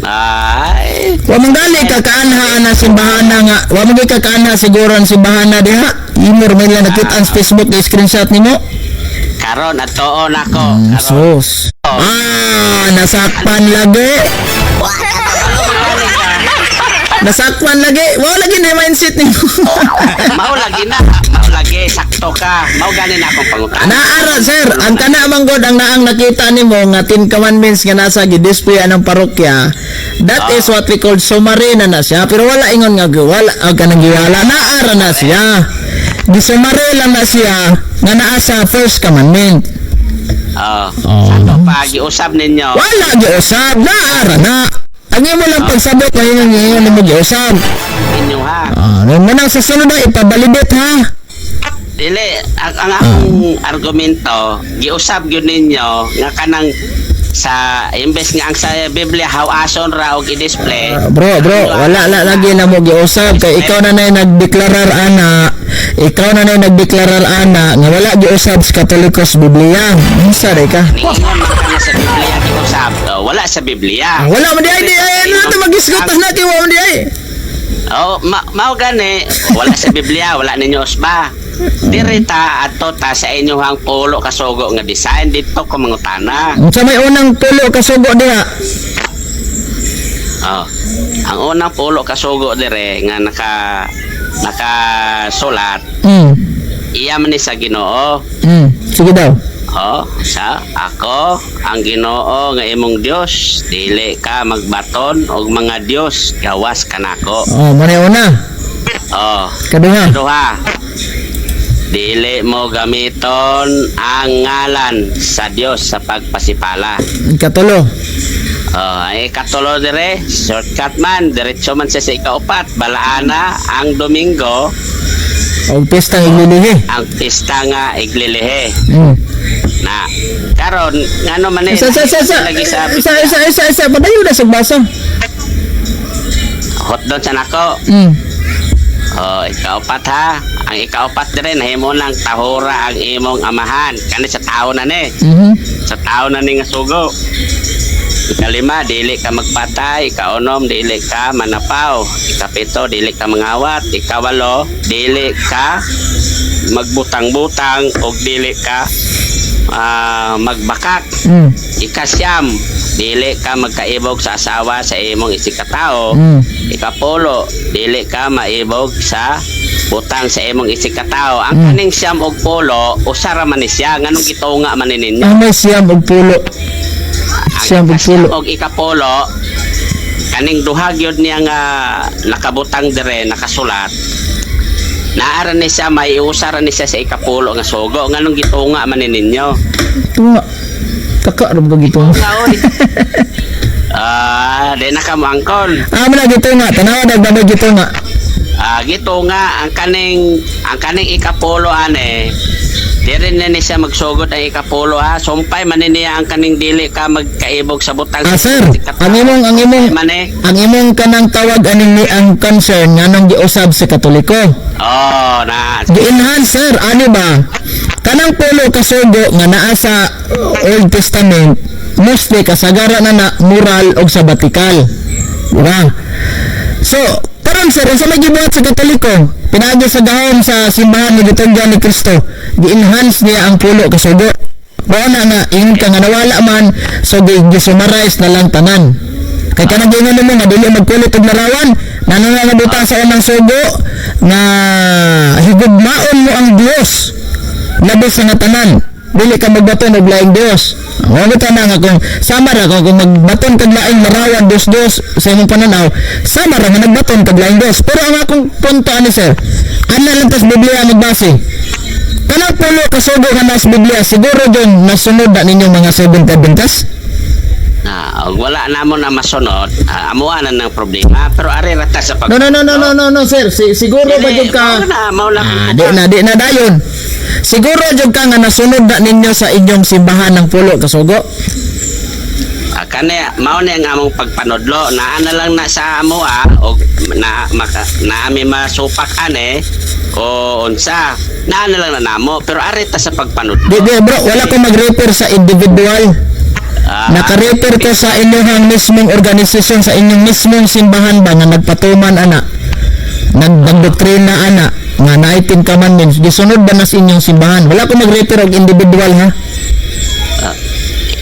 Ay, Wa man gali ka kaanha na simbahan na nga. Wa man ka kaanha siguro ang simbahan na diha. Imo ra man lang nakita ang Facebook kay screenshot nimo. Karon at tuon ako. Karon. Sus. Ah, nasakpan lagi. Nasakpan lagi. Wa lagi na mindset nimo. Mao lagi na, mao lagi sakto ka. Mao gani na akong pangutana. Naara sir, ang kana man god ang naang nakita nimo nga Ten Commandments nga nasa gi-display anang parokya. That is what we call summary na na siya. Pero wala ingon nga wala og kanang giwala naara na siya. Gi-summary lang na siya nga naa sa first commandment. Oh. Oh. Sa ato pa giusab ninyo. Wala giusab, naara na. Ang imo lang pagsabot ngayon ngayon nimo giusab. Ninyo ha. Ah, mo nang sa sunod na ipabalidate ha. Dili ang akong argumento, giusab gyud ninyo nga kanang sa imbes nga ang sa Biblia hawason ra og i-display. Ah, bro, bro, wala la lagi na mo giusab kay ikaw na nay nagdeklarar ana, ikaw na nay nagdeklarar ana nga wala giusab sa Katoliko sa Biblia. Unsa re ka? Niingon man ka nga sa Biblia giusab. Oh, wala sa Biblia. Ah, wala man di ay di ay ano to magisgot na kay wa man di ay. Oh, mao gani, wala sa Biblia, wala ninyo usba. Diri ta adto ta sa inyong pulo kasugo nga design dito ko mangutana. Unsa may unang pulo kasugo diha? Oh. Ang unang pulo kasugo dire nga nakasulat iya man ni sa Ginoo. Sige daw. Oh, sa ako ang Ginoo nga imong Dios, dili ka magbaton og mga dios gawas kanako. Oh, mao na una. Oh, Kaduha. duha. Dili mo gamiton ang ngalan sa Dios sa pagpasipala. Katulo. Oh, ay katulo dire, shortcut man, diretso man siya sa ikaupat. Balaana ang Domingo, Og pestang iglilihi. Ang pista nga iglilihi. Na karon ngano man eh Isa, isa, isa, isa. lagi sa Isa, isa, isa, isa. Padayon na sa basa. Hotdog sa nako. Oh, ikaupat ha. Ang ikaupat dire, nahimo lang tahura ang imong amahan. Kani sa tao na ni. Sa tao na ni nga sugo. Ikalima, dili ka magpatay. Ikaunom, dili ka manapaw. Ikapito, dili ka mangawat. Ikawalo, dili ka magbutang-butang o dili ka magbakak. Ikasyam, dili ka magkaibog sa asawa sa imong isigkatao. Ikapulo, dili ka maibog sa butang sa imong isigkatao. Ang kaning siyam og pulo, usa ra man ni siya. Nganong gitunga man ni ninyo? Ah, may siyam og pulo. Ang Siyam og ikasyam pulo. og ikapulo, kaning duha gyud niya nga nakabutang dire nakasulat. Naara ni siya, may usa ra ni siya sa ikapulo nga sugo. Nganong gitunga man ni ninyo? Tunga. Taka ra ba gitunga? Nga oy. Ah, di na ka mo angkon. Ah, muna gitunga. Tanawa dagbabay gitunga. Ah, gitunga ang kaning ikapulo ane. Diri na ni siya magsugod ang ikapulo ha. Sumpay man ni niya ang kaning dili ka magkaibog sa butang. Ah, sir, ang imong Man eh. ang imong kanang tawag aning ni ang concern nganong giusab sa Katoliko. Oh, na. Gi-enhance, sir, ani ba? Kanang pulo kasugo nga naa sa Old Testament, mostly kasagara na na moral og sabbatical. Di ba? So, karon sir, unsa may gibuhat sa Katoliko? Pinaagi sa gahom sa simbahan ni gitunggan ni Kristo, gi-enhance niya ang pulo kasugo. Mao na nga ingon ka nga nawala man, so gi-summarize na lang tanan. Kay kanang giingon nimo nga dili magkulit og larawan, nano nga nabutang sa unang sugo nga higugmaon mo ang Dios labi sa nga tanan. Dili ka magbaton og laing Dios. Ang mga tanan nga kung sama ra kung magbaton kag laing larawan Dios Dios sa imong pananaw, sama ra nga nagbaton kag laing Dios. Pero ang akong punto ani, sir, ana lang tas Biblia magbase. Kanang pulo kasugo nga nas Biblia, siguro jud nasunod na ninyong mga Seventh Adventist? Na, og wala na mo na masunod, amuan na ng problema, pero ari ra ta sa pag No, no, no, no, no, no, no, sir. Siguro ba Dili, jud ka mao na, mao na. Ah, di na, di na dayon. Siguro jud ka nga nasunod na ninyo sa inyong simbahan ng pulo kasugo? Ah, kani mao ni ang among pagpanudlo, naa na lang na sa amo og na maka, na ami masupak ane o unsa naa na lang na namo, pero ari ta sa pagpanudlo. Di, di, bro, wala ko mag-refer sa individual. Ah. Naka-refer ko sa inyong mismong organisasyon, sa inyong mismong simbahan ba nga nagpatuman ana, nagdoktrina ana, nga naay Ten Commandments, gisunod ba na sa inyong simbahan? Wala ko mag-refer og individual ha.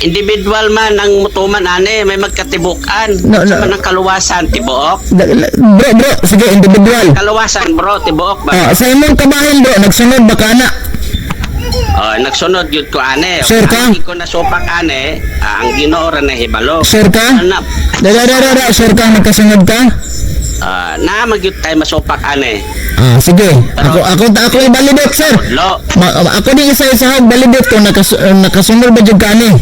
Individual man ang mutuman ane, may magkatibukan. No, no. Sa man ang kaluwasan, tibuok? Bro, bro, sige, individual. Kaluwasan, bro, tibuok ba? Ah, sa imong kabahin, bro, nagsunod ba ka ana? Oh, nagsunod gyud ko ane. Sure ka? Ang ko nasupak ane, ang Ginoo ra na hibalo. Sure ka? Ana, Da, da, da, da, da, sure ka nagkasunod ka? Na magyud tayo masupak ane. Ah, sige. Ako i-validate, sir. Lo, Ako din isa-isa validate kung nakasunod ba jud ka ani.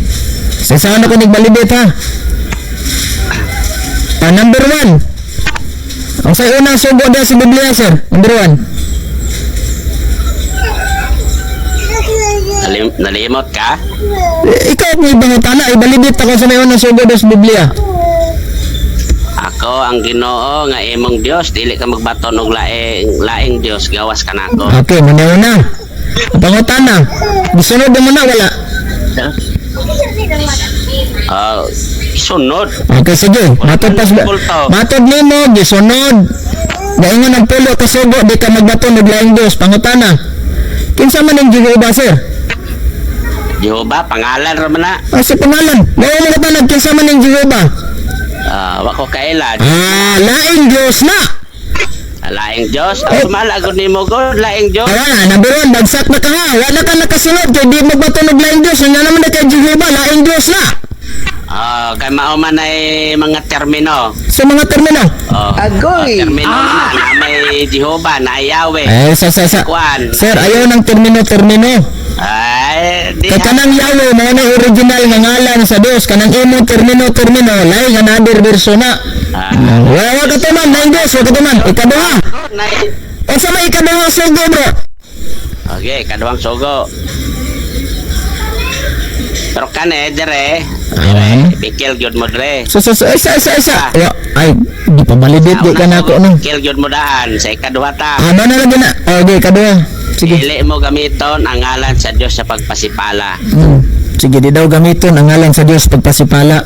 Sa isa ako nag-validate ha. Ah, number 1. Ang sa unang sugo daw sa Biblia, sir. Number 1. Nalimot ka? Eh, ikaw may bangutana, i-validate ako sa may unang sugo daw sa Biblia. Ako ang Ginoo nga imong Dios, dili ka magbaton og laing laing dios gawas kanako. Okay, muna na. Ang pangutana, gisunod mo na wala? Ah, sunod. Okay, sige. Matod pas Kulto. matod nimo gisunod Gaingon ang pulo ka sugo, di ka magbaton og laing Dios. Pangutana. Kinsa man ang Jehovah, sir? Jehovah, pangalan ra man na. Ah, si pangalan. Gaingon ang tanag, kinsa man ang Jehovah? Ah, wa ko kaila. Ah, laing Dios na. Laing Dios. Ang sumala gud nimo god, laing Dios. Awa, number one, bagsak na ka ha. Wala ka nakasunod kay di magbaton og laing Dios. Nga naman na kay Jehovah, laing Dios na. Ah, kay mao man ay mga termino. Sa mga termino. Oh. Agoy! Oh, termino na, na may Jehovah, na Yahweh. Eh, sa. Kuan. Sir, ayaw ng termino-termino. Ay, di. Kay kanang Yahweh, mao na original nga ngalan sa Dios. Kanang imong termino-termino, laing another version na. Ah, Wala, wa ka tuman, laing Dios, wa ka tuman. Ikaduha. na- Unsa may ikaduha sugo, bro? Okay, kaduhang sugo. Pero kane dire, Ayan. bikil gyud mo dire. So, isa, isa, isa. Wa, ay, di pa validate di ka na ako nung. Bikil gyud mo daan sa ikaduha ta. Ah, na lagi na. Okay, kaduha. Sige. Dili mo gamiton ang ngalan sa Dios sa pagpasipala. Sige, di daw gamiton ang ngalan sa Dios pagpasipala.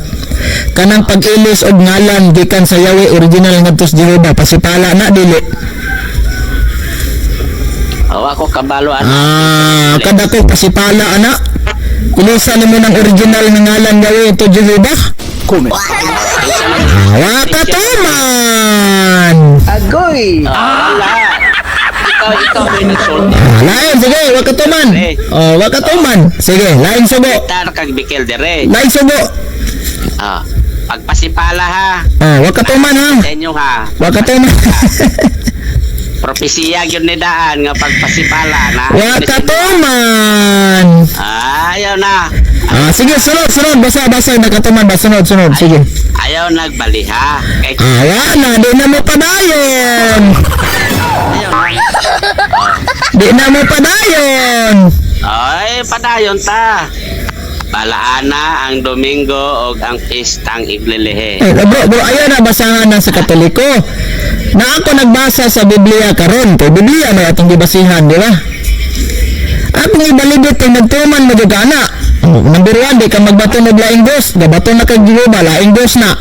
Kanang pag-ilis og ngalan gikan sa Yahweh original ngadto sa Jehovah, pasipala na dili? Awa ko kabalo ano. Ah, kada ko pasipala ana. Ilisan nimo ng original nga ngalan Yahweh to Jehovah. Ah, wa ka tuman. Agoy! Ah, wala. Ikaw may nagsulti. Ah, lain, sige, wa ka tuman. Oh, wa ka tuman. Sige, lain sugo. Tar kag bikil dire. Lain sugo. Ah, pagpasipala ha. Ah, wa ka tuman ha. Sa inyo ha. Wa ka tuman. Propesiya gyud ni daan nga pagpasipala na. Wa ka tuman. Ah, ayaw na. Ah, sige, sunod, sunod. Basa, basa, nakatuman ba? Sunod, sunod. Sige. Ayaw nagbaliha. Kay Ah, wala na. Di na mo padayon. ayaw na. Di na mo padayon. Ay, padayon ta. Balaana ang Domingo og ang pistang iglilihi. Eh, bro, bro, ayaw na basahan na sa Katoliko. Na ako nagbasa sa Biblia karon. Kay Biblia na atong gibasihan, di ba? Akong ibalibit kay nagtuman mo jud ana. Oh, number one, di ka magbaton og laing Dios. Gabato na kag Jehovah, laing Dios na.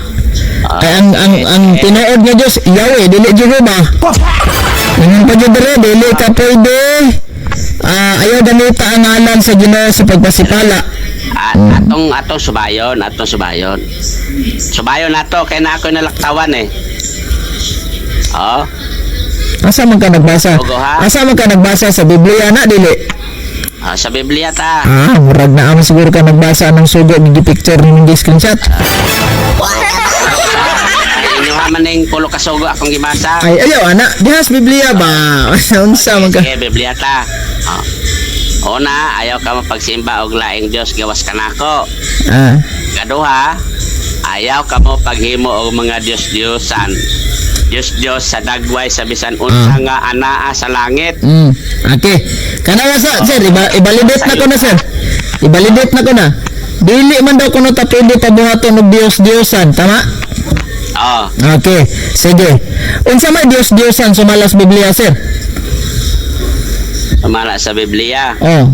Kay ang tinuod nga Dios, Yahweh, dili Jehovah. Ingon pa jud dire, dili ka pwede. Ah, ayaw gamita ang ngalan sa Ginoo sa pagpasipala. At atong atong subayon, atong subayon. Subayon nato kay na ako'y nalaktawan eh. Oh, Asa man ka nagbasa? Ogo, ha? Asa man ka nagbasa sa Biblia na dili? Ah, sa Biblia ta. Ah, murag na amo siguro ka nagbasa ng sugo ng picture ng screenshot. Ay, inyo ha man ning pulo ka sugo akong gibasa. Ay, ayaw ana, dihas Biblia ba? Unsa man ka? Sige, Biblia ta. Oh. Una, ayaw ka mapagsimba og laing Dios gawas kanako. Ah, Kaduha, ayaw ka mo paghimo og mga Dios-Diosan. Dios-Dios sa dagway sa bisan unsa nga anaa sa langit. Okay. Kana nga sa sir, ibalidate na ko na, sir. Ibalidate na ko na. Dili man daw kuno ta pwede pabuhaton og Dios-Diosan, tama? Oh, Okay, sige. Unsa may Dios-Diosan sumala sa Biblia, sir? sumala sa Biblia. Oh,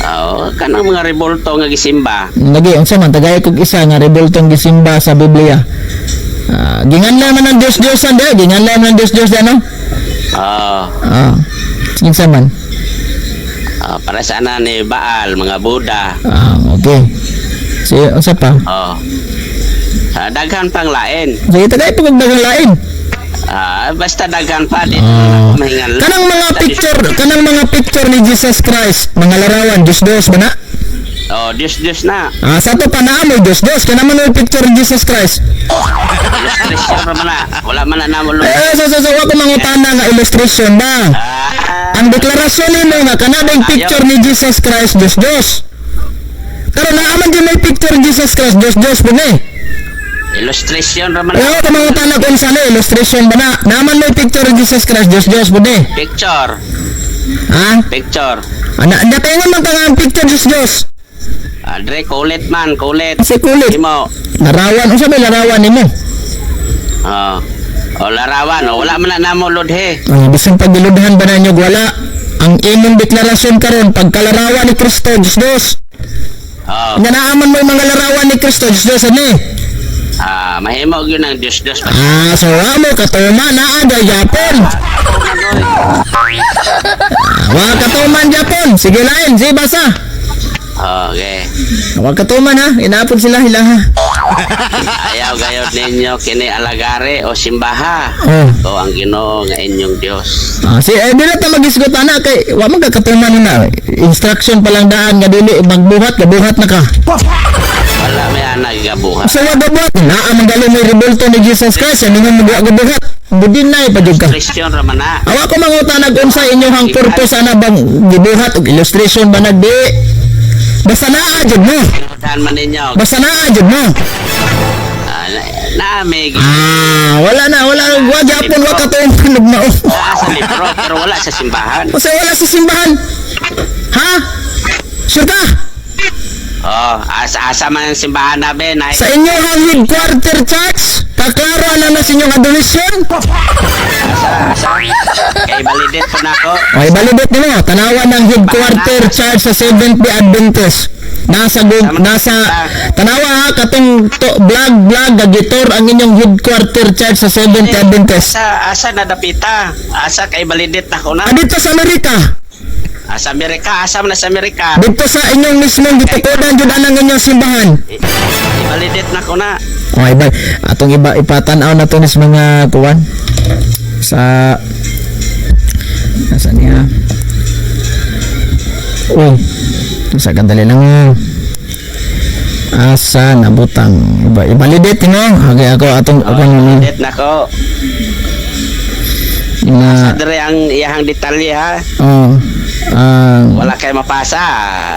Oh, kanang mga rebolto nga gisimba. lagi unsa man tagay kog isa nga rebultong gisimba sa Biblia. Ah, ginganlan man ang Dios-Diosan di, ginganlan man ang Dios-Dios di ano? Oh, Ah. Kinsa man? Oh, para sa ana ni Baal, mga Buddha. Ah, okay. Sige, unsa pa? Oh. Ah, daghan pang lain. Sige, tagay pa kog daghang lain. Ah, basta daghan pa dito Ah. na mahingal. Kanang mga picture ni Jesus Christ, mga larawan, Dios Dios ba na? Oh, Dios Dios na. Ah, sa ato pa naa mo Dios Dios, kana man ang picture ni Jesus Christ. Illustration ra man na. Wala man na namo. Eh, so wa ko mangutana nga illustration ba? Ah, Ang deklarasyon nimo nga kana ba yung picture ni Jesus Christ Dios Dios. Karon naa man gyud may picture ni Jesus Christ Dios Dios pud ni. Illustration ra man. Eh, ako mangutana kung unsa na illustration ba na? Naa man may picture ni Jesus Christ Dios Dios pud ni. Picture, Ha? picture. Ana, nakaingon man ka nga ang picture Dios Dios. Andre, kulit man, kulit. Si kulit. Imo. Larawan, unsa may larawan nimo? Oh. O larawan, oh, wala man na namo lodhe. Ang bisan pagiludhan ba ninyo wala ang imong deklarasyon karon pagkalarawan ni Kristo Diyos Diyos. Oh. Nga naaman mo yung mga larawan ni Kristo Diyos Diyos ani. Ah, mahimo gyud ang Dios Dios pa. Ah, so wa mo katuman naa gyapon. Ah, wa katuman gyapon. Sige lain, sige basa. Okay. Wa katuman ha, inaapon sila hilaha. Ayaw gayod ninyo kini alagare o simbaha. Oh. Ko ang Ginoo nga inyong Dios. Ah, si eh, dili ta magisgot ana kay wa man ka katuman na. Instruction pa lang daan nga dili magbuhat, gabuhat na ka. Wala may anak gabuhat. Sa wa gabuhat, naa man gali may rebulto ni Jesus Christ, ano nga magwa gabuhat. Budin na pa jud ka. Christian ra man na. Awa ko manguta nag unsa inyong purpose ana bang gibuhat og illustration ba nagdi? Basta naa jud mo. Tinudan man ninyo. Basta naa jud mo. Ah, na, na may Ah, wala na, wala wa gyapon wa katuman og mao. naa sa libro pero wala sa simbahan. Kasi wala sa simbahan. Ha? Sure ka? Oh, asa asa man ang simbahan na be na. Sa inyong headquarter church, kaklaro na na sa inyong adoration. Kay validate po nako. Okay, balibot nimo. Tanawan ng headquarter church sa Seventh Day Adventist. Nasa tanawa ha katong to, vlog vlog gagitor ang inyong headquarter church sa Seventh Day Adventist. Asa asa na dapita? Asa kay validate nako na. Ah, dito sa Amerika, Asa Amerika, asa man na sa Amerika. dito sa inyong mismong gitukodan jud anang inyong simbahan. I-validate nako na. Okay, ba atong iba ipatan-aw na to nis mga kuwan sa nasa niya. Uy, sa gandali lang. Asa nabutang iba i-validate no? Okay, ako atong ako na Validate nako. na Dire ang iyahang detalye ha. oh ang Wala kay mapasa.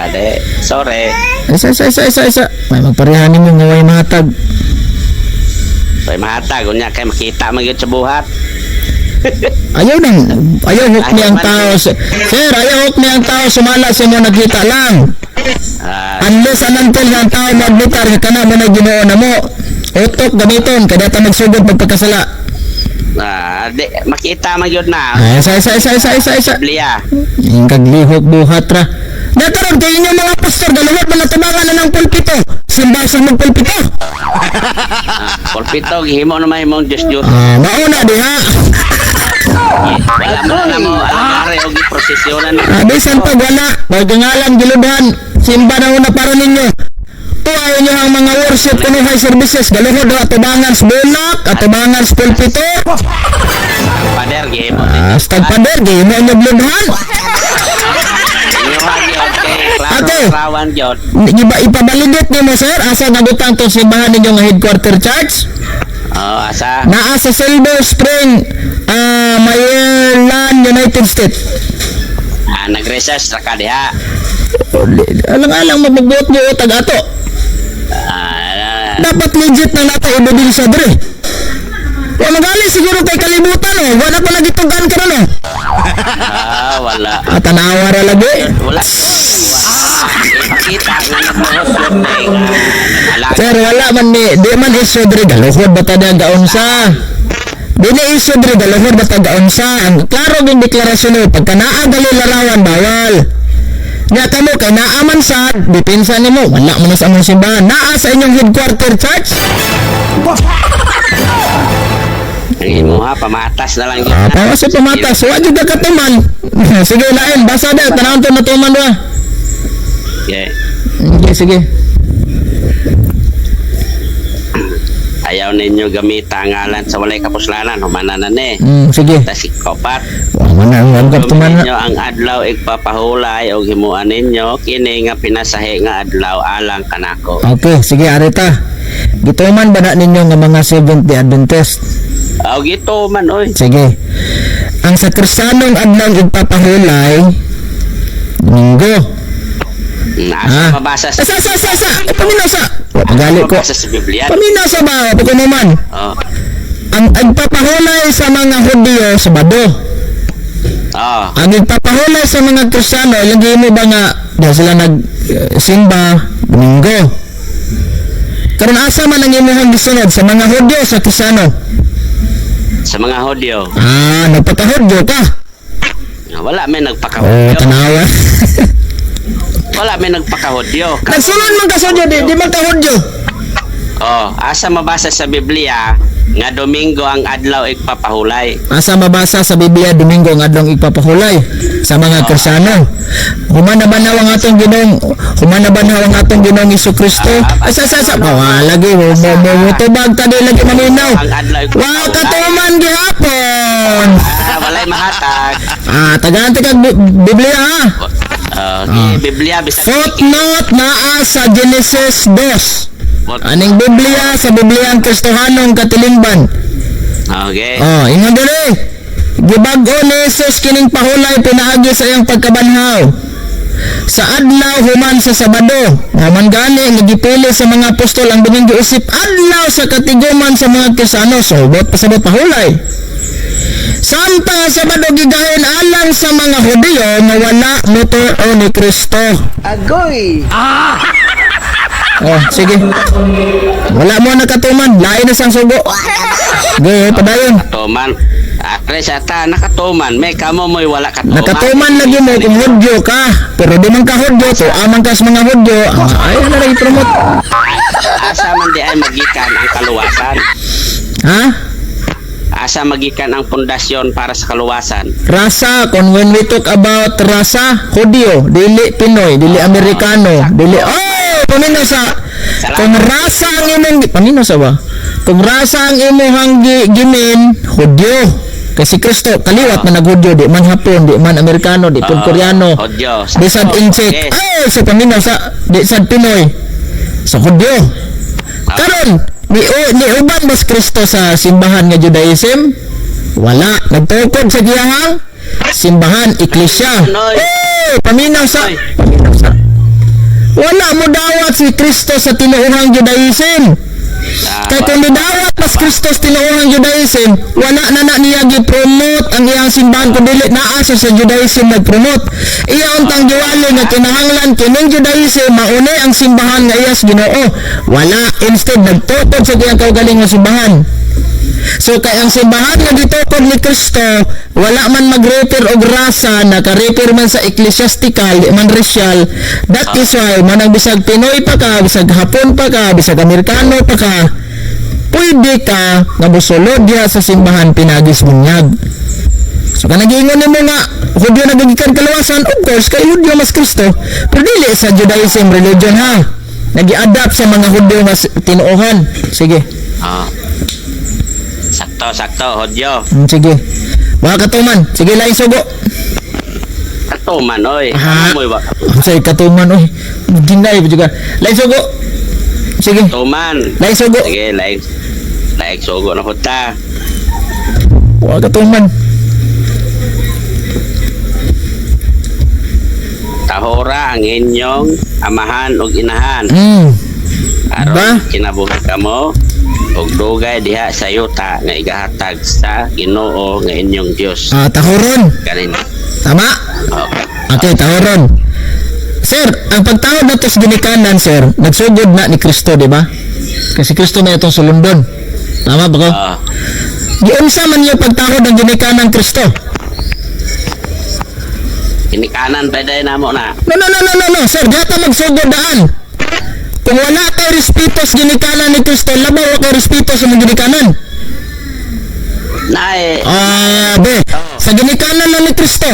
De, sorry. Isa isa isa isa isa may magpareha nimo nga way mahatag. Kay mahatag unya kay makita man gyud sa buhat. Ayaw nang ayaw hukmi ang tao. Sir, ayaw hukmi ang tao sumala sa mo nagkita lang. Ah, Unless and until nga ang tao maadmitar nga kana mo na Ginoo na mo. Utok gamiton kada ta magsugod pagpakasala. ah, de, makita man gyud na. Ay, isa isa isa isa isa isa. Biblia. Yung kaglihok buhat ra. Nataron kay inyong mga pastor galuhot man natumangan na ng pulpito. Simba sa mong pulpito. Ah, pulpito gihimo naman imong Dios Dios. Ah, mauna diha. Wala man na mo alagare og giprosesyonan. Ah, bisan pag wala, pagkangalan giludhan, simba na una para ninyo. Tuwa inyo ang mga worship kunuhay services galuhod do atubangan sa bulak, atubangan sa pulpito. Pader gihimo. Ah, stag pader gihimo inyo gludhan. Inyo gyud kay klaro Ate. rawan gyud. Iba ipabalidate nimo sir asa nabutang tong simbahan ninyo nga headquarter church? Oh, asa? Naa sa Silver Spring, ah, Maryland, United States. Ah, nag-research ra ka diha. Alang-alang mabugbuot mo tag ato. Ah, Dapat legit na nato ebidensya dre. Wa magali siguro kay kalibutan oh. Wala pa lagi tugan karon oh. ah, wala. Ah, tanawa ra lagi. Wala. Ipakita nga nagbuhot yun eh, nga nag-alaga. Sir, wala man ni di man issue dre galuhod ba ta gaunsa. Di na issue dre galuhod ba ta gaunsa. Ang klaro gyud deklarasyon ni pagka naa gali larawan bawal. Nya kamo kay naa man sa depensa nimo wala man na sa among simbahan. Naa sa inyong headquarter church. Ang imo ha, pamatas na lang yun. Ah, para sa pamatas, wa jud ka katuman. Sige lain, basa da tanawon to natuman wa. Okay. Okay, sige. Ayaw ninyo gamita ang ngalan sa walay kapuslanan, humana na ni. Sige. Tas ikopat. Wa man na ang katuman na. Ninyo ang adlaw igpapahulay o himuan ninyo kini nga pinasahi nga adlaw alang kanako. Okay, sige arita. Gituman ba na ninyo nga mga Seventh Day Adventist? Aw gito man oy. Sige. Ang sa Kristiyanong adlaw igpapahulay, Domingo. Nasa Ah. mabasa sa Sa sa sa sa. Eh, paminaw sa. Wa pagali ko. mabasa sa Biblia. Paminaw sa ba pagkunuman. Oh. Ang igpapahulay sa mga Hudiyo Sabado. Oh. Ang igpapahulay sa mga Kristiyano, ilagay mo ba nga dahil sila nag simba Domingo. Karon asa man ang imong gisunod sa mga Hudyo sa Kristiyano? Sa mga Hudyo. Ah, nagpakahudyo ka. Wala may Oh, nagpakahudyo. tanawa. Wala may nagpakahudyo. Nagsulod man ka sa Hudyo, di man ka Hudyo. Oh, asa mabasa sa Biblia nga Domingo ang adlaw igpapahulay? Asa mabasa sa Biblia Domingo ang adlong igpapahulay sa mga Kristiyano? Human na banaw ang atong Ginoong, human na banaw ang atong Ginoong Kristo? Asa sa sa oh, lagi mo mo mo motubag ta, di lagi maminaw. Ang adlaw Wow, igpapahulay. katuman gihapon. Ah, walay mahatag. Ah, tagaan kag Biblia ha. Okay, Biblia bisag Footnote naa sa Genesis 2. Aning Biblia sa Biblia ang Kristohanong katilingban. Okay. Oh, ingon diri. Gibag-o ni Jesus kining pahulay pinaagi sa iyang pagkabanhaw. Sa adlaw human sa Sabado, nga man gani nga gipili sa mga apostol ang Domingo isip adlaw sa katiguman sa mga Kristiyano, so bot pasabot pahulay. Samtang ang Sabado gigahin alang sa mga Hudiyo nga wala motuo ni Kristo. Agoy! Oh, sige. Wala mo nakatuman, lain na sang sugo. Ge, padayon. Katuman. Are sa ta nakatuman, may kamo mo'y wala katuman. Nakatuman lagi mo kung Hudyo ka. Pero di man ka Hudyo, to aman ka sa mga Hudyo. Ah, ay, na lagi promote. Asa man di ay magikan ang kaluwasan? Ha? Asa magikan ang pundasyon para sa kaluwasan? Rasa, kung when we talk about rasa, Hudyo, dili Pinoy, dili Amerikano, dili. Oh, paminaw sa. Kung rasa ang imong. Paminaw sa ba? Kung rasa ang imong gimin, Hudyo. Kasi Kristo, kaliwat man nag-Hudyo, di man Hapon, di man Amerikano, di pud Oo, Koreano. Hudyo. Di sad Intsik. Yes. Ay, sa paminaw sa di sad Pinoy. Sa Hudyo. Karon, ni uban ba si Kristo sa simbahan nga Judaism? Wala. Nagtukod sa giyahang simbahan, iglesia. Noy. Eh, paminaw sa Noy. paminaw sa. Wala mo dawat si Kristo sa tinuohang Judaism. Ah, Kay kung nidawat mas Kristo sa tinuohang Judaism, wala na na niya gi-promote ang iyang simbahan kung dili naa siya sa Judaism nag-promote. Iya untang giwali nga kinahanglan kining Judaism mauni ang simbahan nga iya sa Ginoo. Wala, instead nagtukod sa iyang kaugalingong simbahan. So kay ang simbahan nga gitukod ni Kristo, wala man mag-refer og rasa, naka-refer man sa ecclesiastical, di man racial. That is why manang bisag Pinoy pa ka, bisag Hapon pa ka, bisag Amerikano pa ka, pwede ka nga mosulod diha sa simbahan pinagis bunyag. So kanang giingon nimo nga Hudyo na gigikan kaluwasan, of course kay Hudyo mas Kristo, pero dili sa Judaism religion ha. Nagi-adapt sa mga Hudyo nga tinuohan. Sige. Ah. Sakto, sakto, Hudyo. Sige. Mga katuman, sige lain sugo. Katuman, oy. Ah. Kamo mo'y wa Say katuman oy. Ginay ba juga. Lain sugo. Sige. katuman. Lain sugo. Sige, like like sugo na pud ta. Wa katuman. Tahora ang inyong amahan ug inahan. Aron Ba? kinabuhi kamo ug dugay diha sa yuta nga igahatag sa Ginoo nga inyong Dios. Ah, tahoron. Kanin. Tama? Okay. Okay, tahoron. Sir, ang pagtahod nato sa ginikanan, sir, nagsugod na ni Kristo, di ba? Kasi Kristo na itong sulundon. Tama ba ko? Ah, Giunsa man niyo pagtahod ang ginikanan Kristo? Ginikanan pa day namo na. No, no, no, no, no, no, sir, di ata magsugod daan. Kung wala kay respeto sa ginikanan ni Kristo, labaw wa kay respeto sa mga ginikanan. Nae. Ah, be, sa ginikanan na ni Kristo.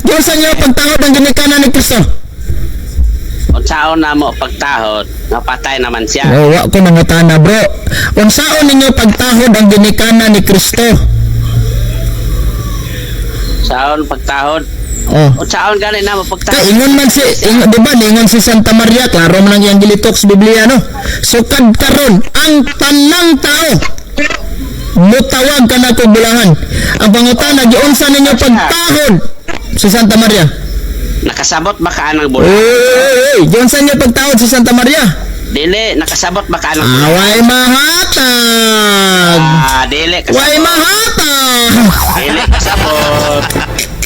Giunsa niyo pagtahod ang ginikanan ni Kristo? Unsaon namo pagtahod, napatay naman siya. Oh, wa ko mangutana, bro. Unsaon ninyo pagtahod ang ginikanan ni Kristo? Saon pagtahod? Oh. Unsaon gani namo Kay pagtahod? ingon man si ingon, di ba ningon si Santa Maria, klaro man ang iyang gilitok sa Biblia, no. So kad karon ang tanang tao mutawag ka na bulahan. Ang pangutana, giunsa ninyo pagtahod si Santa Maria? Nakasabot ba ka anang Oy, bulan? oy, oy, giunsa ninyo pagtahod si Santa Maria? Dili, nakasabot ba ka anang bulan? Away mahatag. Ah, dili kasabot. Way mahatag. Dili kasabot.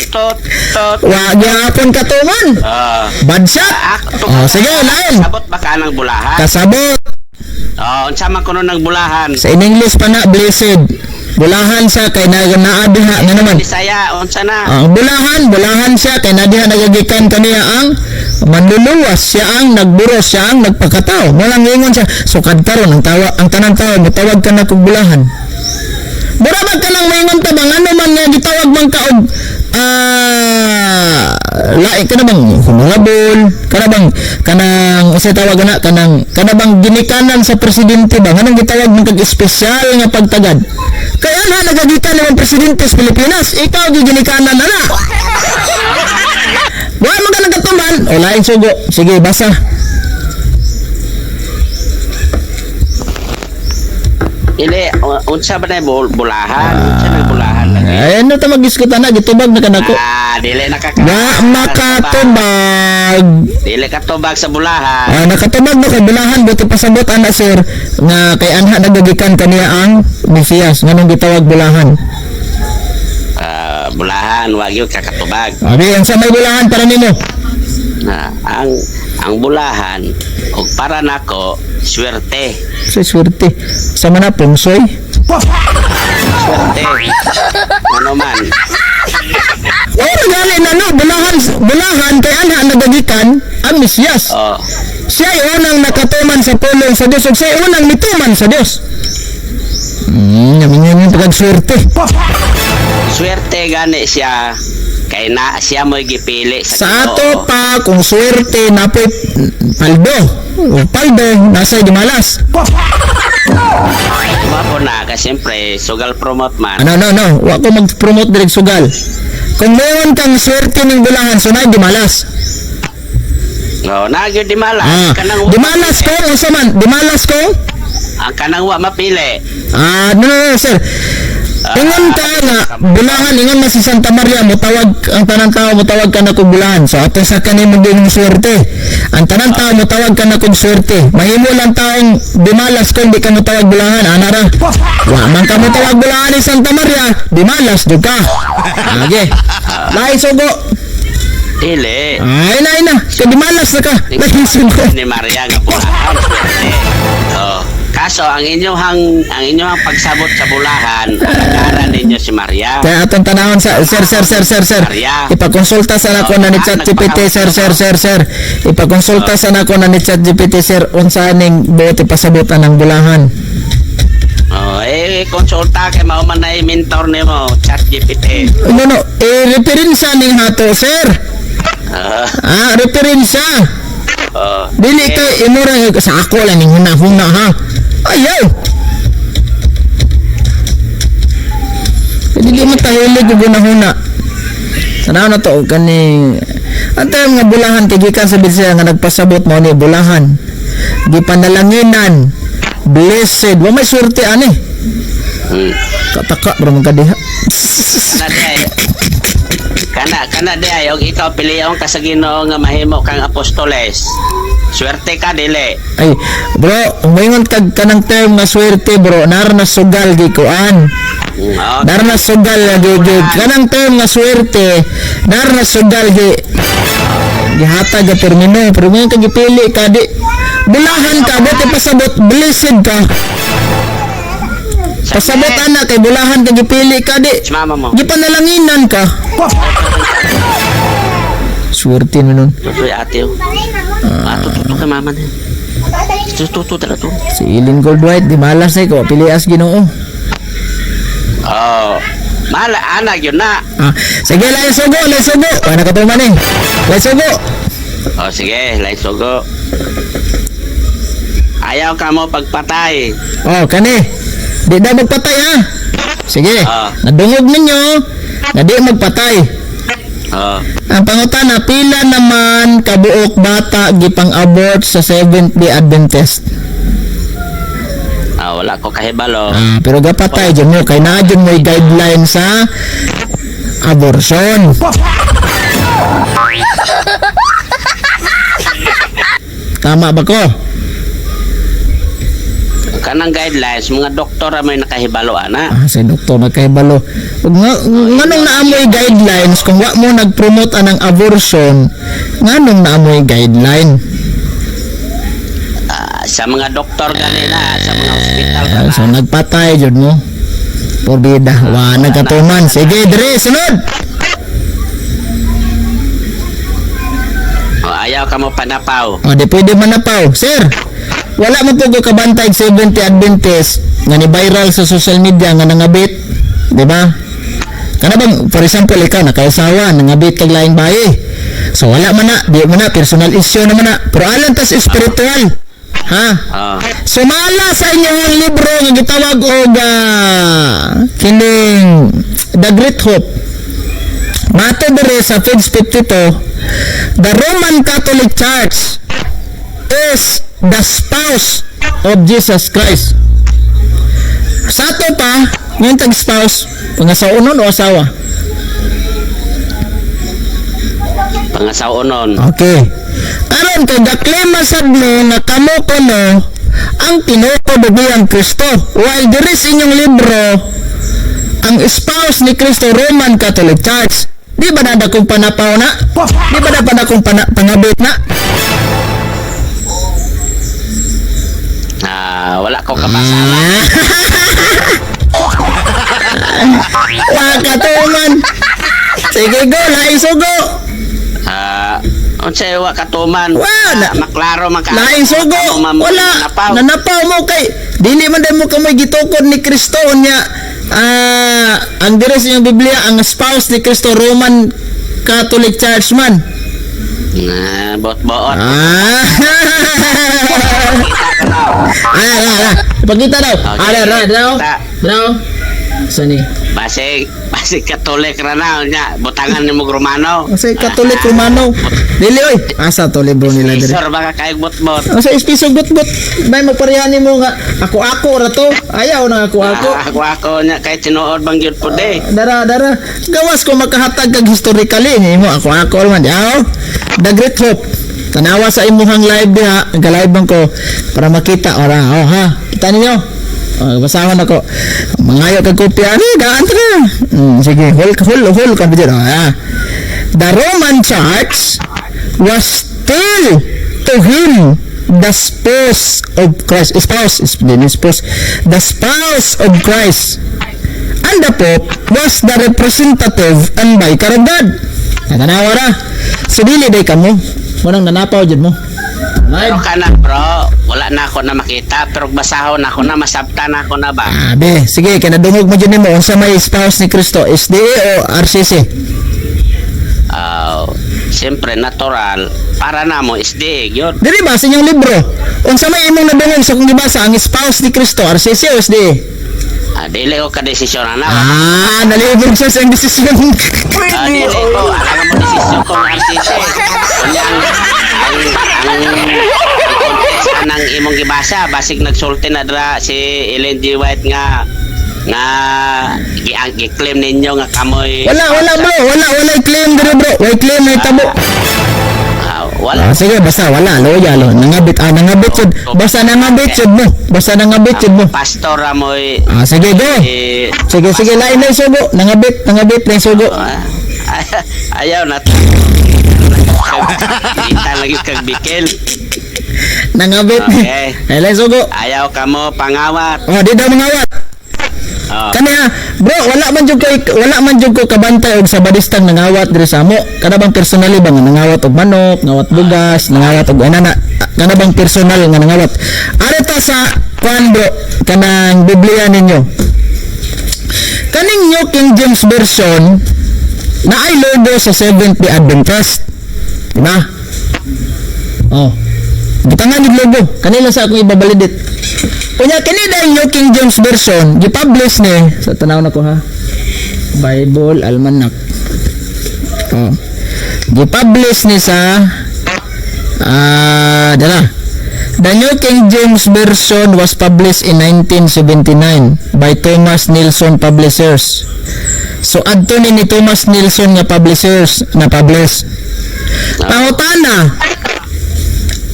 Tot tot. Wa gyapon katuman. Ah. Bad shot. Ah, Oh, sige, lain. Kasabot ba ka anang bulahan? Kasabot. Oh, unsa man kuno ng bulahan? Sa in English pa na, blessed. Bulahan siya kay na naa diha nga naman. Bisaya, unsa na? Ang bulahan, bulahan siya kay naa diha nagagikan kaniya ang manluluwas, siya ang nagburos, siya ang nagpakatao. Walang ingon siya. So kadkaron ang tawa, ang tanan tao mutawag ka na kog bulahan. Mura ba ka nang maingon ta bang ano man nga gitawag man ka og lain ka na bang humangabol ka na bang kanang unsay tawag na kanang kana bang ginikanan sa presidente ba, nganong gitawag man kag espesyal nga pagtagad kaya na nagagikan naman presidente sa Pilipinas, ikaw giginikanan na na wa man ka nagkatuman o lain sugo. Sige, basa. Ili, unsa ba na bulahan? Unsa na bulahan lagi? Ay, ano ta mag-diskutan na, gitubag na kanako. Ah, dili nakaka. Wa makatubag. Dili katubag sa bulahan. Ah, nakatubag na kay bulahan, buti pasabot ana, sir, nga kay anha nagagikan kaniya ang Mesiyas, nganong gitawag bulahan. Ah, bulahan wa gyud kakatubag. Abi, ang sa may bulahan para nimo? Na, ang bulahan og para nako swerte. Sa swerte. Sa mana pungsoy. Swerte. Ano man. Oh, gali na no, bulahan, bulahan kay anha nagagikan ang Mesiyas. Oh. Siya ay unang nakatuman sa pulong sa Dios ug siya ay unang mituman sa Dios. Yamin yung pagkaswerte. Swerte gani siya kay na siya mo'y gipili sa Sa ato Ginoo. pa kung swerte napoy paldo. O, paldo nasa gimalas. Wa po na kasi siyempre sugal promote man. Ano, no, no, wa ko mag-promote direct sugal. Kung meron kang swerte ning bulahan, so na gimalas. Oh, na gyud di malas Ah, kanang wa- dimalas ko unsa man? Dimalas ko? Ang kanang wa mapili. Ah, no, no, no, sir. Ingon ka nga bulahan, ingon man si Santa Maria, mutawag ang tanang tao, mutawag ka na kog bulahan. So ato sa kanimo din swerte. Ang tanang tao mutawag ka na kog swerte. Mahimo lang taong dimalas kung di ka mutawag bulahan, ana ra. Wa man ka mutawag bulahan ni Santa Maria, dimalas jud ka. Age. Lain sugo. Dili. Ay na, ay na. Kay dimalas na ka. Lain sugo. Ni Maria nga bulahan swerte. Oh. Kaso ang inyong pagsabot sa bulahan, alagaran ninyo si Maria. Kaya atong tanahon sa sir, sir, sir, sir, sir. Maria. Ipakonsulta sa nako na ni ChatGPT, sir, sir, sir, sir. Ipakonsulta sa nako na ni ChatGPT, sir, unsa ning buot ipasabutan ng bulahan. Oh, eh konsulta kay mao man na mentor nimo, ChatGPT. No, no, eh referensya ning hato, sir. Ah, Ah, referensya. oh. Dili Eh, kay imura sa ako lang ning huna-huna ha. Ayaw. Dili mo tahilig og hunahuna. Tanaw na to og kani ang time nga bulahan kay gikan sa Bisaya nga nagpasabot mao ni bulahan. Gipanalanginan. Blessed. Wa may swerte ani. Kataka bro man kadiha. Kana di ay. Kana di ay og ikaw pilion ka sa Ginoo nga mahimo kang apostoles. Swerte ka dili. Ay, bro, moingon kag kanang term nga swerte, bro, nar na sugal gikuan. Oh, Nar na sugal nga gi, kanang term nga swerte, nar na sugal gi gihatag ga termino, pero ngayon ka gipili ka di bulahan ka, buti pasabot blessed ka. Pasabot ana kay bulahan ka gipili ka di Si mama mo. gipanalanginan ka. Swerte mo nun. Tutoy ate. Oh. Ah, tututo kay mama niya. Tututo talaga to. Si Eileen Goldwhite, di malas eh ko, pilias Ginoo. Oh. Mala ana gyud na. Ah, sige, lain sugo, lain sugo. Wala ka tuman eh. Lain sugo. Oh, sige, lain sugo. Ayaw ka mo pagpatay. Oh, kani. Di na magpatay ha. Sige. Ah. Nadungog ninyo na di magpatay. Oh. Ang pangutana, pila naman kabuok bata gipang-abort sa Seventh Day Adventist? Ah, wala ko kahibalo. Ah, pero gapatay dyan mo kay naa dyan mo'y guideline sa abortion. Tama ba ko? Kanang guidelines, mga doktor ang may nakahibalo ana. Ah, si doktor nagkahibalo. Ug nga, nganong naamoy guidelines kung wa mo nag-promote anang abortion, nganong naamoy guideline? Sa mga doktor ganina, sa mga hospital Ah, kana. so nagpatay jud mo. Porbida, wa nagkatuman. Sige, dire sunod. Oh, ayaw ka mo panapaw. O, di pwede manapaw. Sir, wala mo po ko kabantay 70 Adventist nga ni viral sa social media nga nangabit. Di ba? Kana bang, for example, ikaw nakausawa, nangabit kag laing bayi. So wala man na, di man na, personal issue naman na. Pero alang tas spiritual. Ha? Oh. Sumala sa inyong libro nga gitawag og kining The Great Hope. Mato diri sa page 52, the Roman Catholic Church is the spouse of Jesus Christ. Sa ato pa, ngayon tag spouse, pangasaonon o asawa? Pangasawon. Okay. Karon kay gaklaim sad mo nga kamo kuno ang tinuod ang Kristo. While diri sa inyong libro ang spouse ni Kristo, Roman Catholic Church. Di ba na dakong panapaw na? Di ba na pa dakong pangabit na? Ah, wala ko kabasa. Ah. Wa katuman. Sige go, laing sugo. Ah, unsay wa katuman? Wala. Ah, maklaro man ka. Laing sugo. Wala. Nanapaw. Nanapaw mo kay dili man dahil mo kamoy gitukod ni Kristo niya. Ah, ang dire sa inyong Biblia ang spouse ni Kristo Roman Catholic Church man. Na, bot-boot. Ah. Ah, ah, ah. Pagkita daw. Okay. Ah, daw, daw. Kita. Daw. Sani? Basig, basig Katolik ra na nya, butangan nimo og Romano. Kasi Catholic Romano. Dili oy. Asa to libro nila dire? Isor baka kay bot-bot. Asa ispisog bot-bot. Bay magparehan nimo nga ako-ako ra to. Ayaw na ako-ako. Ah, ako ako nya kay tinuod bang gyud pud eh. Dara, dara. Gawas ko makahatag kag historically ni mo ako ako man. Yaw. The Great Hope. Tanawa sa imuhang live diha, nag-live man ko para makita ora. Oh ha. Kita ninyo. Oh, basahon ako. Mangayo kag kopya ani, gaan ta ka. Sige, hol hol hol ka ba. Oh, ha. The Roman Church was still to him the spouse of Christ. Spouse, is spouse. The spouse of Christ. And the Pope was the representative and vicar of God. Natanawa ra. So dili day kamo. Munang nanapaw jud mo. Pero kana bro, wala na ako na makita pero basahon ako na masabtan ako na ba. Ah, be, sige, kay nadungog mo jud nimo unsa may spouse ni Kristo, SDA o RCC? Ah, siyempre natural para na mo SDA gyud. Dili ba sa inyong libro? Unsa may imong nadungog sa kung gibasa ang spouse ni Kristo, RCC o SDA? Ah, dili ko ka desisyon ana. Ah, nalibog siya sa iyang desisyon. Ah, dili ko alam mo desisyon ko ng RCC. Unya ang context anang imong gibasa basig nagsulti na dra si Ellen G. White nga nga gi ang gi-claim ninyo nga kamoy Wala, wala bro, wala, wala claim diri bro. Wala claim na tabo. Ah, wala. Ah, sige, basta wala, loyal. Oh. Nangabit, ah, nangabit jud. Basta nangabit jud mo. Basta nangabit jud mo. Pastor amoy Ah, sige, go. eh, Sige, sige, lain na yung sugo. Nangabit, nangabit na yung sugo. ah, ayaw na kita lagi kag bikil. Nangabit. Okay. Ay, lain sugo. Ayaw ka mo pangawat. Oh, di daw mangawat. Oh. Kani ha, bro, wala man jud ko kabantay og sabadistang nangawat diri sa amo. Kana bang personally ba nga nangawat og manok, nangawat bugas, nangawat og anana, kana bang personal nga nangawat. Ari ta sa kuan bro, kanang Biblia ninyo. Kaning New King James Version na ay logo sa Seventh Day Adventist. Di ba? Oh. Butangan yung logo. Kanila sa akong ibabalidit. Unya kini dahil New King James Version gi-publish ni sa tanaw na ko ha. Bible Almanac. Oh. Gi-publish ni sa dala. The New King James Version was published in 1979 by Thomas Nelson Publishers. So adto ni Thomas Nelson nga publishers na publish. Pangutana,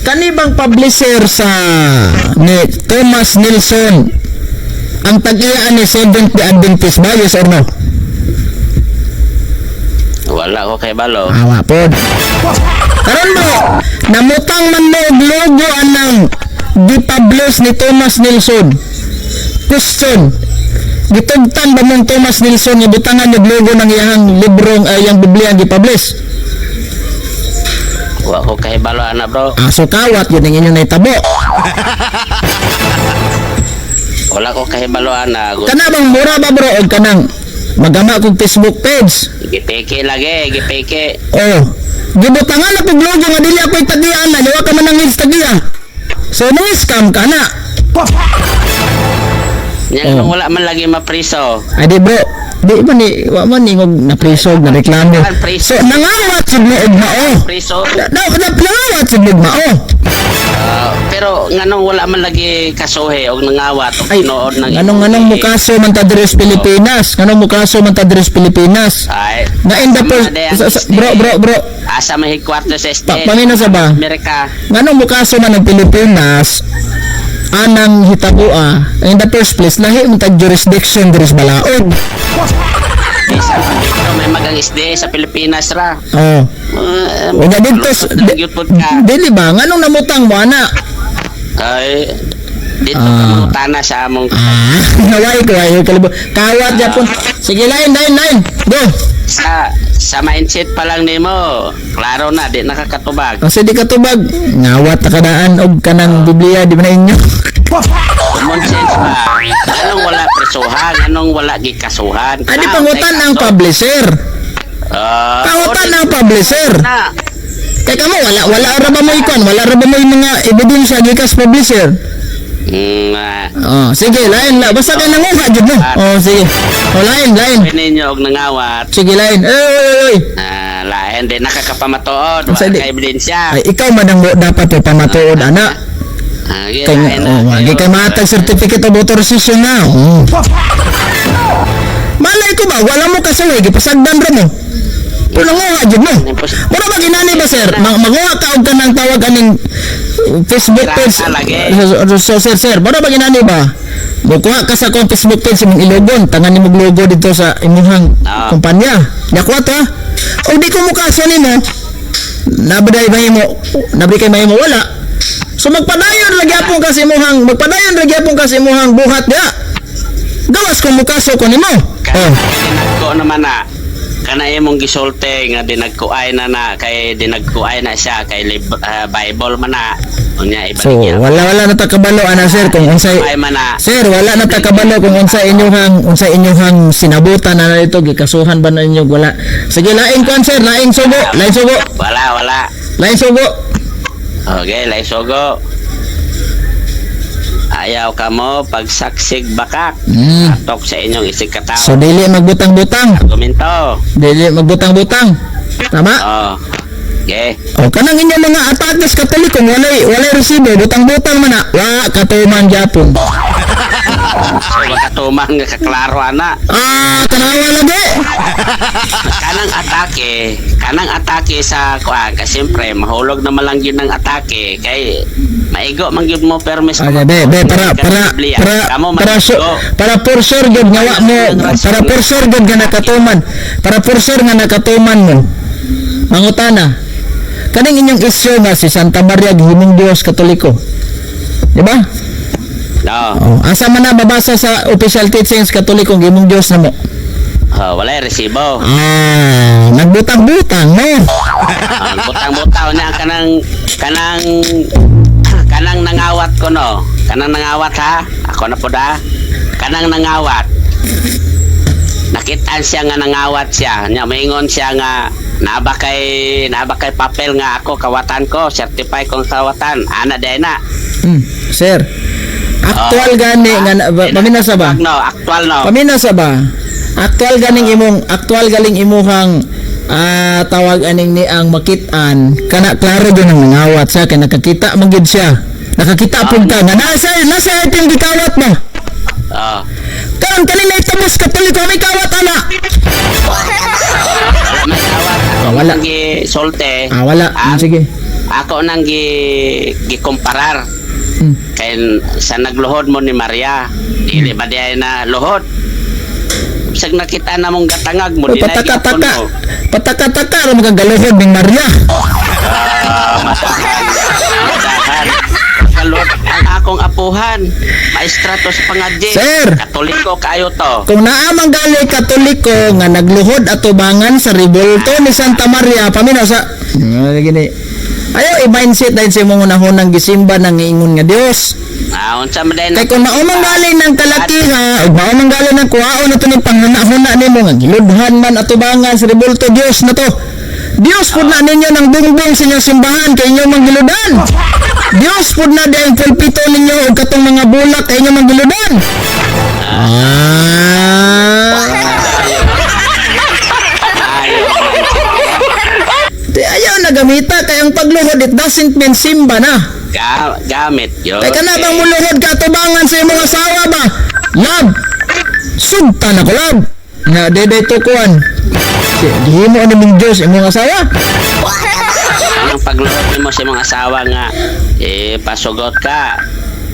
kani bang publisher sa ni Thomas Nelson ang tag-iya ni Seventh Day Adventist ba, yes or no? Wala ko kay balo. Awa pod. Karon bro, namutang man mo og logo anang Gipublish ni Thomas Nelson. Question. Gitugtan ba mong Thomas Nelson nga butangan og logo ng iyang librong ay iyang Biblia ang gipublish? Wa ko kahibalo ana, bro. Ah, so kawat yun ang inyong naitabo. Wala ko kahibalo ana. Kana bang mura ba, bro, og kanang magama kog Facebook page? Gipeke lagi, gipeke. Oh. Gibutangan na kog logo nga dili ako tagian na, wa ka man nang tagiya. So nang scam ka na. Nya Oh. nung wala man lagi mapriso. Ay di bro, di ba ni wa man ni ngog naprisog na reklamo. Priso. So nangawat jud mo og mao. Priso. Na, na, nangawat jud mo og mao. Ah, pero nganong wala man lagi kasuhe og nangawat og Ay, tinuod ng nganong nganong mukaso man ta diri sa Pilipinas? Nganong mukaso man ta diri sa Pilipinas? Ay, Nga in the sama first na day ang bro SDA. Bro bro, Asa may headquarters sa SDA? Pamina sa ba? Amerika. Nganong mukaso man ang Pilipinas anang hitaboa in the first place, lahi man tag jurisdiction diri sa balaod. Isa dito may magang SDA sa Pilipinas ra. Oh. Unya dito Gyud pud ka. dili ba nganong namutang mo ana? Ay, dito ka Ah. mangutana sa among Ah, naway ko ay kalibo. Kawat japon. Sige, line line line. Go. Sa mindset pa lang nimo, klaro na di nakakatubag. Kasi di ka tubag, ngawat ta kadaan og kanang Biblia di ba na inyo? Common sense ba? Anong wala presuhan? Anong wala gikasuhan? Adi pangutan ang publisher. Ah, Pangutan ang publisher. na. Kay kamo wala wala ra ba mo ikon? Wala ra ba mo yung mga ebidensya gikas publisher? Ah, Oh, sige, lain la. Basta kay nanguha jud mo. Oh, sige. Oh, lain, lain. Ninyo og nangawat. Sige, lain. Oy, oy, oy, oy. Ah, lain di nakakapamatuod, Ang wala sali- ka ebidensya. Ay, ikaw man ang dapat mo pamatuod ana. Ah, Kay lain na oh, kayo. di kay mahatag certificate of authorization na. Oh. Malay ko ba, wala mo kasuwi, gipasagdan ra mo. Pero nanguha jud mo. Mura ba ginani ba, sir? Manguha ka og kanang tawag aning Facebook page. Pirata lagi. So, sir, sir, mura ba ginani ba? Mukuha ka sa akong Facebook page imong ilogon, tangan nimo logo dito sa imong Ah. kumpanya. Nakuha to. O di ko mukaso nimo. Nabaday mahimo, nabri kay mahimo wala. So magpadayon ra gyapon ka sa imong magpadayon ra gyapon ka sa imong buhat diha. Gawas kung mukaso ko nimo. Kana Oh. dinagko naman na. Kana imong gisulti nga dinagkuay na na kay dinagkuay na siya kay Bible man na. Unya ibalik So niya. wala wala na ta kabalo ana, sir, kung unsay Ay man na. Sir, wala na ta kabalo kung unsay inyong sinabutan na dito, gikasuhan ba na ninyo, wala. Sige, lain kwan, sir, lain sugo, lain sugo, Wala, wala. Lain sugo. Okay, lay sogo. Ayaw ka mo pagsaksig bakak. Atok sa inyong isig katao. So dili magbutang-butang, Argumento. dili magbutang-butang. Tama? Oh. Okay. O kanang inyong mga atake sa Katoliko walay walay resibo, butang-butang man na. Wa katuman gyapon. So baka tumang nga kaklaro ana. Ah, tanawa lagi. Kanang atake sa kuan kasi siyempre mahulog na lang yun ng atake kay maigo man gyud mo permis. Okay, be, be, para, para, para, Kamo para, maigo. para for sure gyud nga wa mo, para for sure gyud nga nakatuman, para for sure nga nakatuman mo. Mangutana, kaning inyong isyu nga si Santa Maria gihimong Dios Katoliko. Di ba? No. Oh, asa man na babasa sa official teachings Katoliko gihimong Dios na mo? Oh, wala resibo. Ah, nagbutang-butang mo. Ang butang-butaw na kanang kanang kanang nangawat ko no. Kanang nangawat ha. Ako na po da. Kanang nangawat. Nakitaan siya nga nangawat siya. Nya maingon siya nga naa ba kay papel nga ako kawatan ko, certify kong kawatan. Ana day na. Sir. Actual gani nga paminasa ba? No, actual no. Paminasa ba? Actual ganing imong actual galing imuhang tawag aning ni ang makit-an kana klaro gyud ang nangawat siya kay nakakita man gyud siya. Nakakita pud ka nga nasa nasa item gikawat mo. Oh. Karon kani na itabos Katoliko may kawat ana. Wala may kawat. Ako Ah, wala. nang gisolte. Ah, wala. Sige. Ako nang gikumparar kay sa nagluhod mo ni Maria, dili ba di ay na luhod bisag nakita na mong gatangag mo, Uy, di na pataka-taka. gyapon mo. Pataka-taka ra magagaluhod ning Maria. Ah, matahan matahan. Kaluhod ang akong apuhan. Maestra to sa pangadji. Sir! Katoliko kaayo to. Kung naa man gali Katoliko nga nagluhod atubangan sa rebulto ni Santa Maria, paminaw sa gini. Ayaw i-mindset dahil sa imong unahunang gisimba ng ingon nga Dios. Ah, unsa man din? Kay kung mao man gali ng kalakiha, ug mao man gali ng kuhaon na to ni panghuna-huna nimo nga giludhan man atubangan sa rebulto, Dios na to. Dios pud na ninyo ng bungbong sa inyong simbahan kay inyong manggiludan. Dios pud na di ang pulpito ninyo ug katong mga bulak kay inyong manggiludan. Ah. Ayo. Di ayaw na gamita kay ang pagluhod, it doesn't mean simba na. Gamit yun. Kay kana bang muluhod ka atubangan sa imong asawa ba? Love. Sugtan ako, love. Nga deday tukuan. Di gihimo ni mong Diyos imong asawa. Anong pagluhod nimo sa imong asawa nga eh pasugot ka?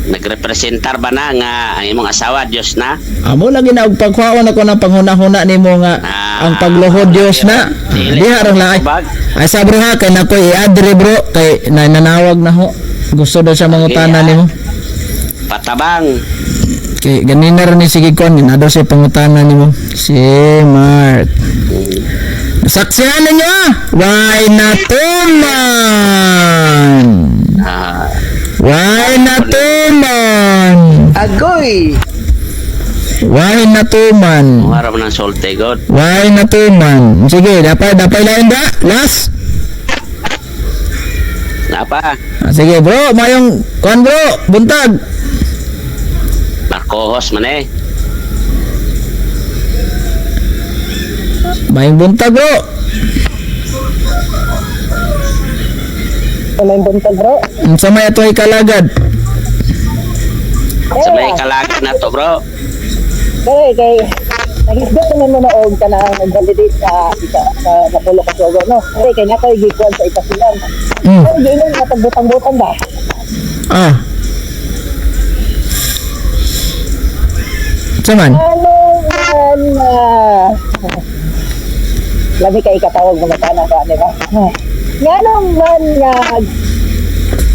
Nagrepresentar ba na nga ang imong asawa Dios na? Amo lagi na og pagkuhaon ako ng panghuna-huna nimo nga Ah, ang pagluhod Dios na. Dili. Diha rang laay. Tubag. Ay sa bro ha, kay nako i-adre bro kay nanawag na ho. Gusto daw siya mangutana nimo. Patabang. Kay ganina ra ni sige kon na daw siya pangutana nimo. Si Mark. Saksihan ninyo ah. Why natuman? Ah, Why natuman? Agoy! Why natuman? Muharap ng solte god. Why natuman? Sige, dapat dapat lain da. Last. Napa? Ah, sige bro, mayong kuan bro, buntag. Marcos man eh. Mayong buntag, bro. May buntag, bro. Unsa may atoy kalagad? Sa may kalagan na to, bro. Kay kay nagisgot naman mo na og kanang nag-validate sa isa sa napulo ka sugo, no. Kay kay natoy gikuan sa ikasilan. Pero giingon nga pagbutang-butang ba? Ah. Unsa man? Ano man lami kay ikatawag mga tanang ka, di ba? Nganong man nga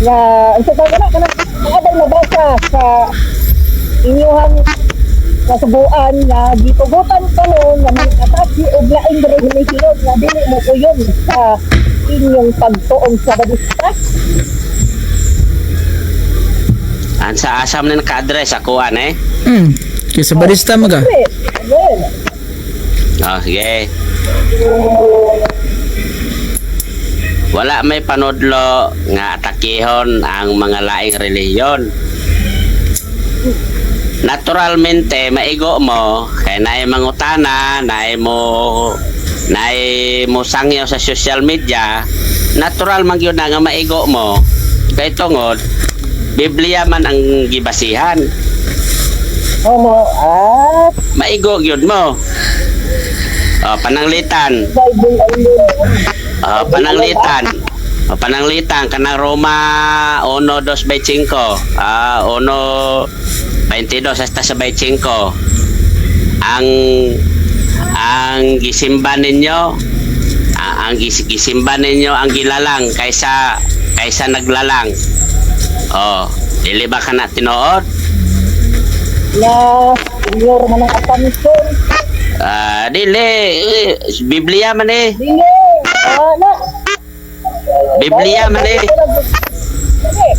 nga unsa tawag na kanang mga bang nabasa sa inyuhang kasubuan nga gitugutan kamo nga may atake og laing relihiyon nga dili mo kuyon sa inyong pagtuon sa Badista? Ang sa asam na naka-address ako eh. Kay sa barista maga. Well, well, Oh, sige. Wala may panudlo nga atakihon ang mga laing relihiyon. Naturalmente, maigo mo, kay naay mangutana, naay mo sangyaw sa social media, natural man gyud na nga maigo mo. Kay tungod, Biblia man ang gibasihan. Homo, ah, Maigo gyud mo. Oh, pananglitan. Bible alone. Oh, pananglitan. Oh, pananglitan kanang Roma 1:2-5. Ah, 1:22 hasta sa 25. Ang gisimba ninyo, ang gisimba ninyo ang gilalang kaysa kaysa naglalang. Oh, dili ba kana tinuod? Na ignore man ang assumption. Ah, dili. Eh, Biblia man eh. Dili, ah, na. Biblia man eh. Dili.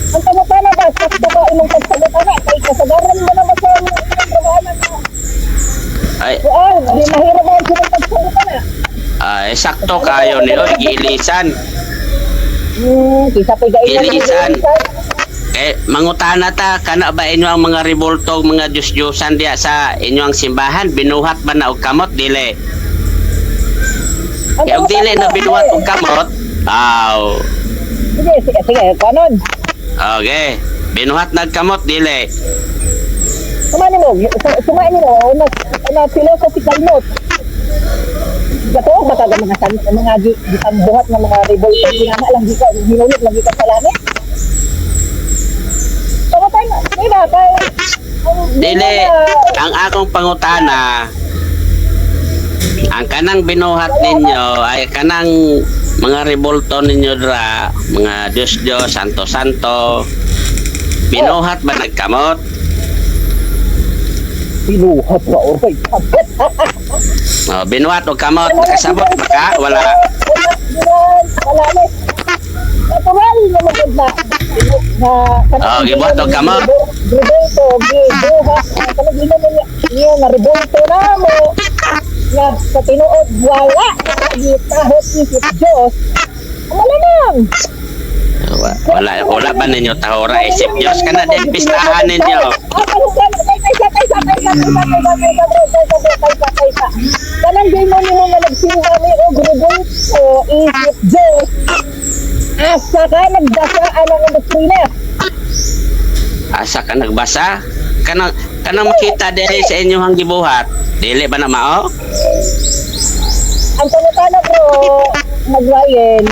Ang pangutana ba, sakto ba imong pagsagot ana? Kay kasagaran mo naman sa imong trabaho na. Ay, Kuan, di mahirap ba ang pagsagot ana? ay sakto kayo ni oy gilisan. Kisa pa'y gainan. Gilisan. Eh, mangutana ta, kana ba inyo ang mga rebulto, mga Diyos-Diyosan diya sa inyo ang simbahan? Binuhat ba na og kamot? Dili. Kaya og dili na binuhat og kamot, aw. Sige, sige, sige, kanon. Okay. Binuhat na og kamot, dili. Sumain mo, sumain mo, una, una philosophical note. Gato, baka ga mga san, mga gitambuhat ng mga revolto, ginama lang gika, hinulog lang gika sa langit. Pamatay na, di ba? Kay, Dili. Ang akong pangutana, ang kanang binuhat ninyo ay kanang mga rebulto ninyo dra, mga Diyos-Diyos, Santo-Santo. Binuhat ba nagkamot? Binuhat ba oy? Oh, binuhat og kamot, nakasabot ba ka? Wala. Wala, wala na. Natural na magod na. Na Oh, gibuhat og kamot. Rebulto, gibuhat. Kanang ginoo niya, niya nga rebulto na mo. Nga sa tinuod wala gitahot isip Diyos. Wala nang. Wala, wala ba ninyo tahora isip Diyos kana din pistahan ninyo? Ah, kaysa, kaysa, kaysa, kaysa, kaysa, kaysa, kaysa, kaysa, kaysa, kaysa. Kanang di mo nimo nga nagsimba ni og rebulto isip Diyos. Asa ka nagbasa anang doktrina? Asa ka nagbasa? Kanang kanang makita diri sa inyong gibuhat, dili ba na mao? Ang pangutana, bro, Magwayen,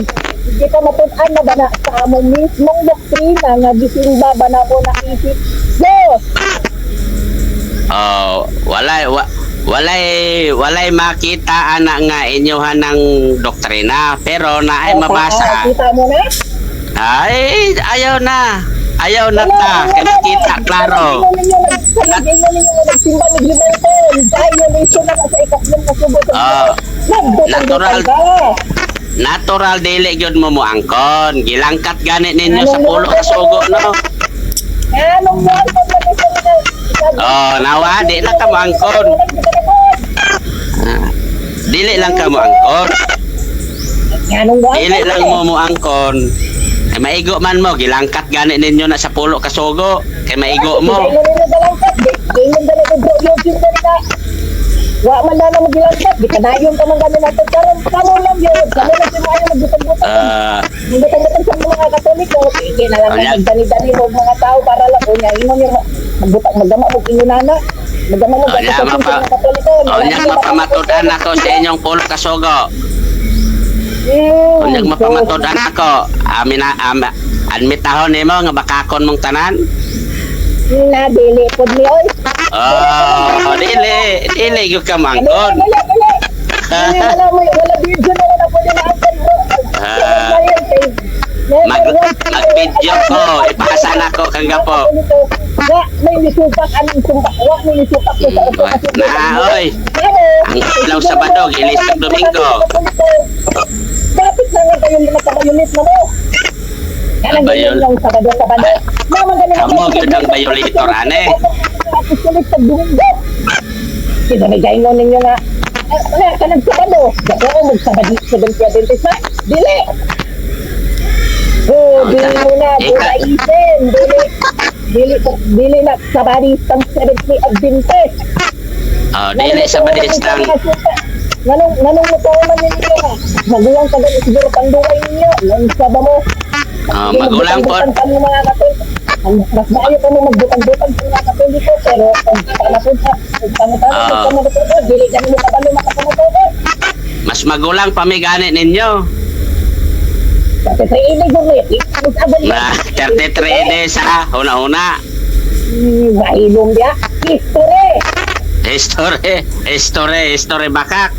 di ka matun-an na ba na sa among mismong doktrina nga gisimba ba na ko na isip Diyos? Oh, walay wa, walay walay makita ana nga inyuhan ng doktrina, pero naay mabasa. Kita mo na? Ay, ayaw na. Ayaw na ta, kay makita klaro. Kanang ingon ninyo nga nagsimba ni Rebulto, violation na ka sa ikatlong kasugo sa Ah, Nagbutang-butang natural. ka. Natural dili gyud mo moangkon. Gilangkat gani ninyo sa pulo ka sugo, no. Anong mo Oh, nawa di lang ka moangkon. Ah, dili lang ka moangkon. Anong mo Dili lang mo moangkon. Ay maigo man mo, gilangkat gani ninyo na sa pulo ka sugo. Kay maigo mo. Ingon ninyo galangkat. Ingon dali ko bro, yung dali ka. Wa man na na magilangkat, di kanayon ka man gani nato karon. Kamo lang yun. Kamo lang si maayo magbutang-butang. Ah, Magbutang-butang sa mga Katoliko, hindi na lang Unya. magdani-dani mo mga tao para lang unya ingon yung magbutang magdama mo ingon nana. Magdama mo Unya, sa mga Katoliko. unya mapamatud-an ako sa inyong pulo ka sugo. Unya mapamatud-an ako. Amin na am, admitahon nimo nga bakakon mong tanan. Na dili pod ni oy. Oh, dili, dili gyud ka moangkon. Wala, wala. Dili, wala, wala, wala video na wala pwede na angkon, bro. Ah. Mag-video ko, ipasa na ko kang gapo. Wa may nisupak anong sumpak. Wa may nisupak ko sa upo kasi. Na, oy. Ang adlaw Sabado, gilisod Domingo. Dapat na nga kayong nakabayulit na mo. Kanang Bayol. ganyan lang Sabado, Sabado. Mama, ganun Kamo, gyud ang violator, ane. Apostolik sa Domingo. Kita may gaingon ninyo nga, eh, wala ka ng Sabado. Dako mo Sabado, Seventh Day Adventist na. Dili. Oh, dili mo na, Buddhism. Dili, dili, dili na Sabadistang Seventh Day Adventist. Oh, dili sa badistang Nganong mo man ninyo nga? Magulang ka gani siguro panduway ninyo. Nang ba mo? Oh, magulang po. Magbutang-butang pa mo mga Katoliko. Mas maayo pa mo magbutang-butang sa mga Katoliko, pero kung panapun ka, kung pangutana sa mga Katoliko, dili ka nimo kabalo makapanatuod. Mas magulang pa mi gani ninyo. Kasi sa ilig mo eh. Na 33 days ha, una-una. Mahilom dia. History. History, history, history bakak.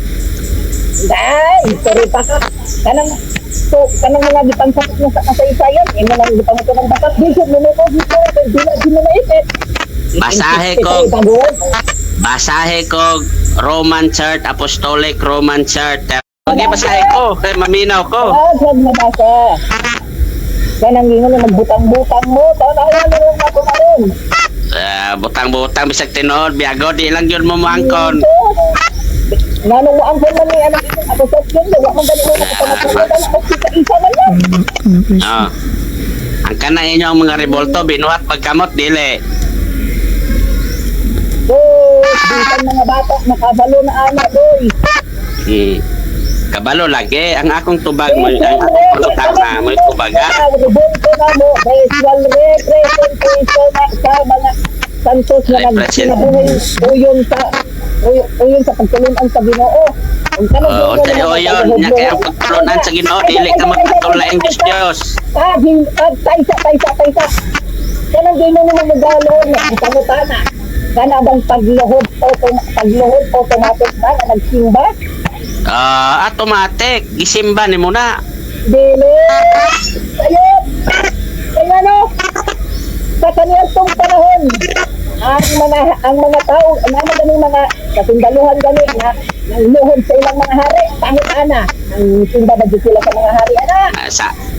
Dai, history pa ka. Kanang so kanang mga gipansakit mo sa kasaysayan, imo lang gipanguto ng bakat, di jud mo mo history kay dili jud mo naipit. Basahe ko. Basahe ko Roman Church, Apostolic Roman Church. Okay, basahe ko kay maminaw ko. Ah, wag mabasa. Kanang gingon na magbutang-butang mo, tanawa na lang ako karon. Ah, butang-butang bisag tinuod biago di lang gyud mo moangkon. Nganong mo angkon man ni anang imong akusasyon, wa man gani mo makapamatuod ang isa man lang. Ah. Ang kana inyo ang mga revolto binuhat pagkamot dili. Oh, bisan mga bata nakabalo na ana boy. Kabalo lagi ang akong tubag mo, ang akong pangutana mo tubaga. Revolto na mo, visual representation na sa mga santos na nagkinabuhi uyon sa pagtulunan sa Ginoo. Ang kanang Oh, ginoo unsay na uyon nya kay ang pagtulunan sa Ginoo dili ka magpatula ang Dios Dios. Pag, pag, taysa, taysa, taysa. Kanang ginoo naman magaloon na ang pangutana. Kana bang pagluhod, pagluhod automatic ba na nagsimba? Ah, automatic gisimba nimo na. Dili! Ayun! Kaya ano? Sa kaniadtong panahon, ang mga tao, ang mga ganing mga kasundaluhan gani na nang luhod sa ilang mga hari, pangutana, nang simba ba jud sila sa mga hari ana? Ah,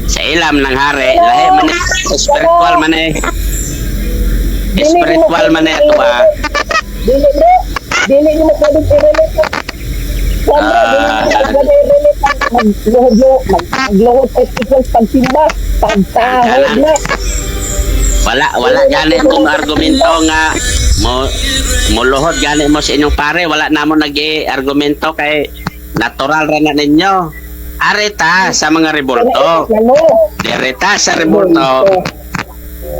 sa ilam ng hari, lahi man eh, spiritual man eh. Dili nimo Spiritual man eh ito ah. Dili, bro, dili nimo pwedeng i-relate mo. Kuan, bro, dili nimo pwedeng i-relate ang magluhod yo, magluhod is equals pagsimba, pagtahod na. Wala wala gani itong argumento nga mo muluhod gani mo sa inyong pare, wala na mo nag-argumento kay natural ra na ninyo. Areta sa mga rebulto. Ano? Direta sa rebulto.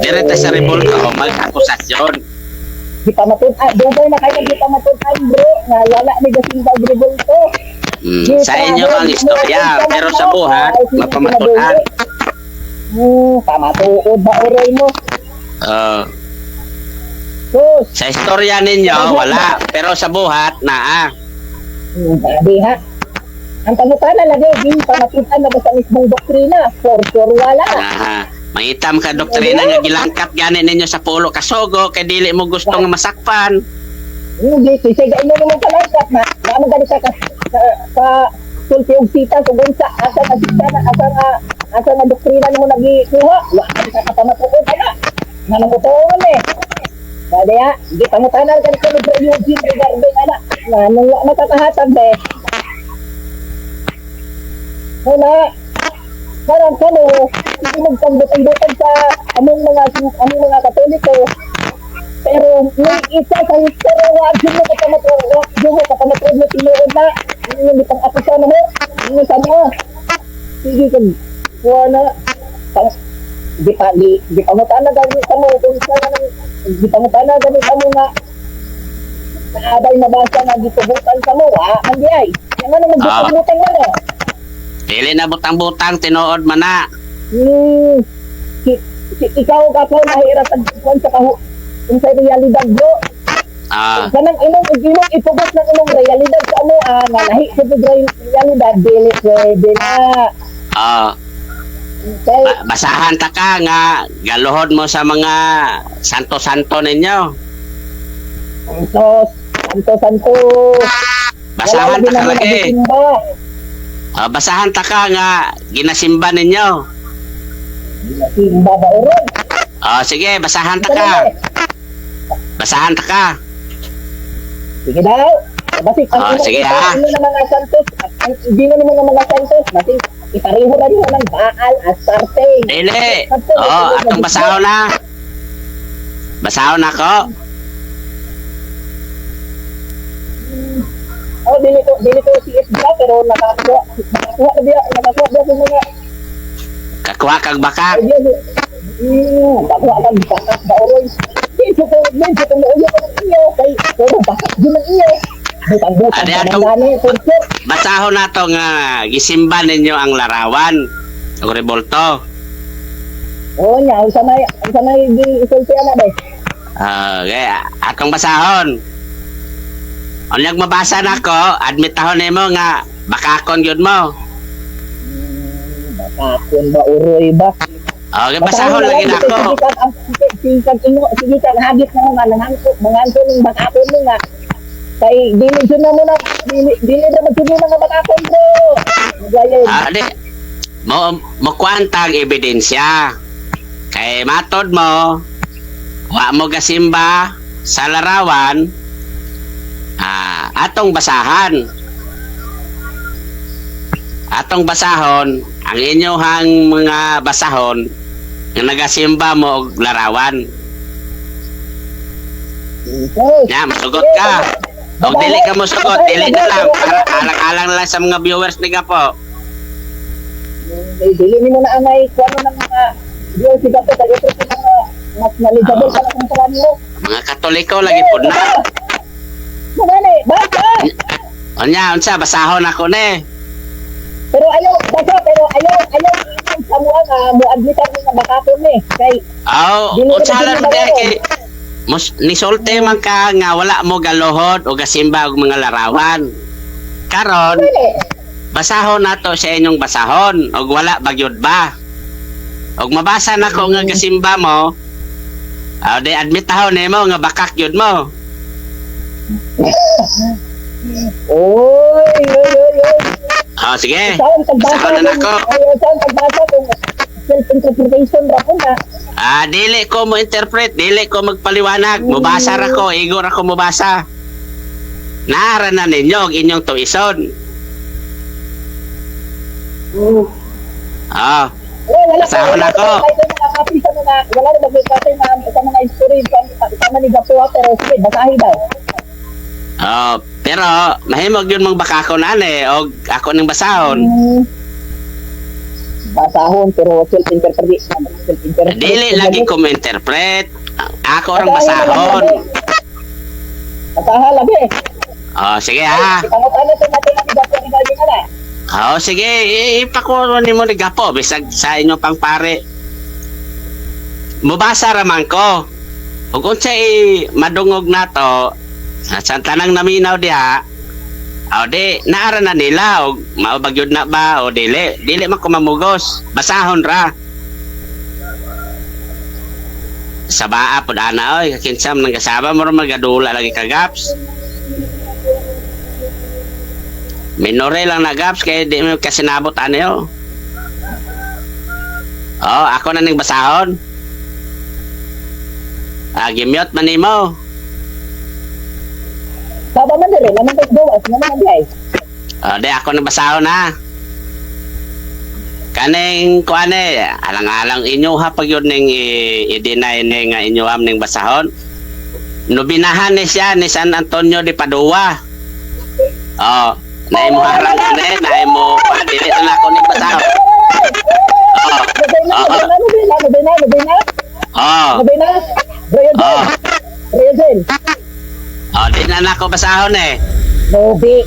Direta sa rebulto mag-akusasyon. Di pa matun-an, dugay na kayo di pa matun-an, bro, nga wala ni gasimba og rebulto. Sa inyo ang istorya, pero sa buhat mapamatunan. Pamatuod ba oray mo? Sus, Sa istorya ninyo wala, pero sa buhat naa. Grabe ha. Ang pangutana lagi, di pamatunan na ba sa mismong doktrina? For sure wala. Aha. Mangitam ka doktrina nga gilangkat gani ninyo sa pulo kasugo kay dili mo gusto nga masakpan. Hindi, kasi gaino mo palangkat na, na mo gani ka sulti og sita kung unsa asa nga sita na asa nga doktrina nimo nagikuha, wa ka kapamatuod ana. Nga namutuon eh. Kaya ya, di pangutana ka ni Bro Eugene regarding ana, nga nung wa makakahatag be. Wala. Parang kano, hindi magpagbutang-butang sa among mga Katoliko. Pero may isa sa pero wa jud mo kapamatod, wa jud mo kapamatod mo tinuod na. Yung gipang akusa na mo, yung sa mo. Sige kag kuha na pang di pa di pangutana gani ka mo kung sa nang di pangutana gani ka mo nga naabay nabasa nga gitugutan ka mo, wa man di ay. Yang ano magbutang-butang man eh. Dili na butang-butang tinuod man na. Si, ikaw ka ko nahira sa kuan sa kahu unsay realidad, bro. Kanang imong imong ipugos ng imong realidad sa amo ah, nga lahi sa realidad, dili pwede na. Kay Basahan ta ka nga galuhod mo sa mga santo-santo ninyo. Santos, santo santo. Basahan ta ka Wala lagi. nagsimba. Basahan ta ka nga ginasimba ninyo. Simba ba oron? Sige, basahan ta ka. Basahan ta ka. Sige daw. Basig ang Ah, imong sige, ha. ino na mga santos, ang hindi na naman mga santos, basig ipareho na rin ng Baal, Astarte. Dili. Oh, atong basahon na. Basahon ako. Oh, dili ko si SB pero nakakuha na biya sa mga Kakuha kag bakak. idea. Nakakuha kag bakak ba oron. Di sa ko ng iyo kay pero bakak jud ng iyo. Butang-butang Adi, pa man atong- gani, sir. Basahon nato nga gisimba ninyo ang larawan og rebulto. Oh, nya unsa may gi isulti ana be? Ah, okay, atong basahon. Unyag mabasa nako, admit ahon nimo nga bakakon gyud mo. Bakakon ba uroy ba? Okay, basahon lagi nako. Sige kag ino, sige kag hagit na mo nga nangangko, mangangko ning bakakon mo nga. Kay dili jud na mo na dili na mo jud mga bakakon, bro. Magayon. Ah, di. Mo mo kwantag ebidensya. Kay matod mo, wa mo gasimba sa larawan, atong basahan. Atong basahon ang inyong mga basahon nga nagasimba mo og larawan. Okay. Nya, musugot ka. Og dili ka musugot, dili na lang. Para alang-alang na lang sa mga viewers ni po. Eh, dili nimo na angay kuno ng mga Diyo si Gato kay otro sa mga mas knowledgeable pa na kumpara nimo. Mga Katoliko lagi pud na. Magani, basa. Unya, unsa basahon ako ni. Pero ayaw, basa, pero ayaw, ayaw ingon sa mua nga mo admitan mo nga bakakon ni. Kay Aw, Dili unsa na lang sila de bayaran. kay mus nisulti man ka nga wala mo galuhod o gasimba og mga larawan. Karon, dili. basahon nato sa inyong basahon og wala bagyod ba. Og mabasa nako nga gasimba mo, Ah, di admit taho nimo nga bakak yun mo. Oy, oy, oy, oy. Oh, sige. Saan pagbasa? Saan na nako? Ay, saan pagbasa kung self-interpretation ra po na. Ah, dili ko mo interpret, dili ko magpaliwanag. Mubasa ra ko, igor ako mubasa. Naara na ninyo ang inyong tuison. Ah, Wala, wala. Kasama wala, na ako. wala, wala, mga copy sa mga, wala na ba kasi na, sa mga history, sa mga ni Gapo, pero sige, basahin daw. Oh, pero mahimog yun mong baka ako na eh, og ako ning basahon. Basahon, pero self-interpretation. Self-interpretation. Dili lagi ko mo interpret. Ako rang basahon. Basahan lagi. Oh, sige ha. Pangutan sa natin ang Gapo regarding ana. Oh, sige, ipakuha nimo ni Gapo bisag sa inyo pang pare. Mubasa ra man ko. Ug unsay madungog nato sa tanang naminaw diha, o di, naara na nila, o mao ba gyud na ba, o dili. Dili man ko mamugos. Basahon ra. Sabaa pud ana oy, kakinsam nang kasaba mo ra magadula lagi ka, Gaps. Minore lang na, Gaps, kay di mo kasinabot ano yo. Oh, ako na ning basahon. Ah, gimyot man nimo. Baba man dire, lamang kay gawas, nga man di. Oh, di ako nang basahon ha. Kaning kuane, alang-alang inyo ha pag yun ning i-deny ning nga inyo am ning basahon. Nobinahan ni siya ni San Antonio de Padua. Oh, naimo harang ni, naimo pa dili na ako ning basahon. Oh, Nabay na, nabay na, nabay na, nabay na, nabay na, oh, nabay na. Brian Zen, oh. Brian Zen. Oh, di na nako basahon eh. Nobi.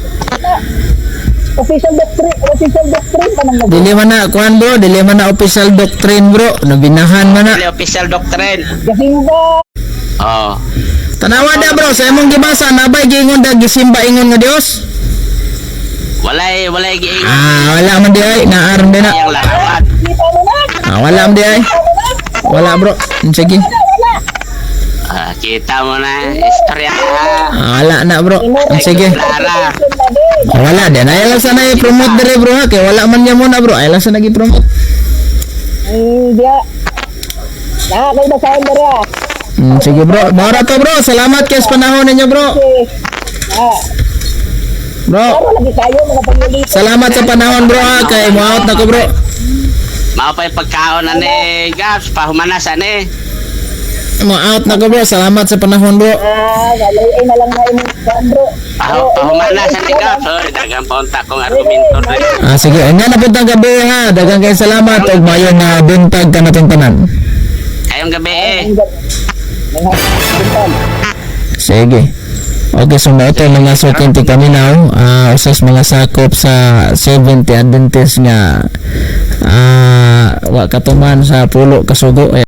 Official doctrine pa nang nag Dili man na kuan, bro, dili man na official doctrine, bro. Nabinahan man na. Dili official doctrine. Gasimba. Oh. Tanawa da, bro, sa imong gibasa nabay giingon da gisimba ingon nga Dios. Walay giingon Ah, wala man di ay, naaron din na. iyang larawan. Kita mo na. Ah, wala man di ay. Wala, bro. Sige. Wala. Ah, kita mo na istorya. Ah, wala na, bro. Sige. Clara. Ah, wala din. Ay lang sana i-promote dire, bro, ha. Kay wala man niya muna, bro. Ay lang sana gi-promote. Hindi. Na, kay basahin dere ah. Sige, bro. Maura to, bro. Salamat kay sa panahon ninyo, bro. Okay. Ah, Bro, pero lagi kayo mga panguli. salamat sa panahon, bro, ha. Kay mo out na ko, bro. Mao pa'y pagkaon na ni Gaps, pahumanas ani. Mo out na ko, bro. Salamat sa panahon, bro. Ah, walay ay na lang na imong kuan, bro. Pahumanas ani, Gaps. Oy, daghang paunta kong argumento rin. Ah, sige. Nga na puntang gabi ha. Daghang kay salamat ug mayo nga buntag kanatong tanan. Kayong gabi eh. Sige. Okay, so mao to mga suking tigpaminaw, usas mga sakop sa Seventh Adventist nga wa katuman sa pulo kasugo.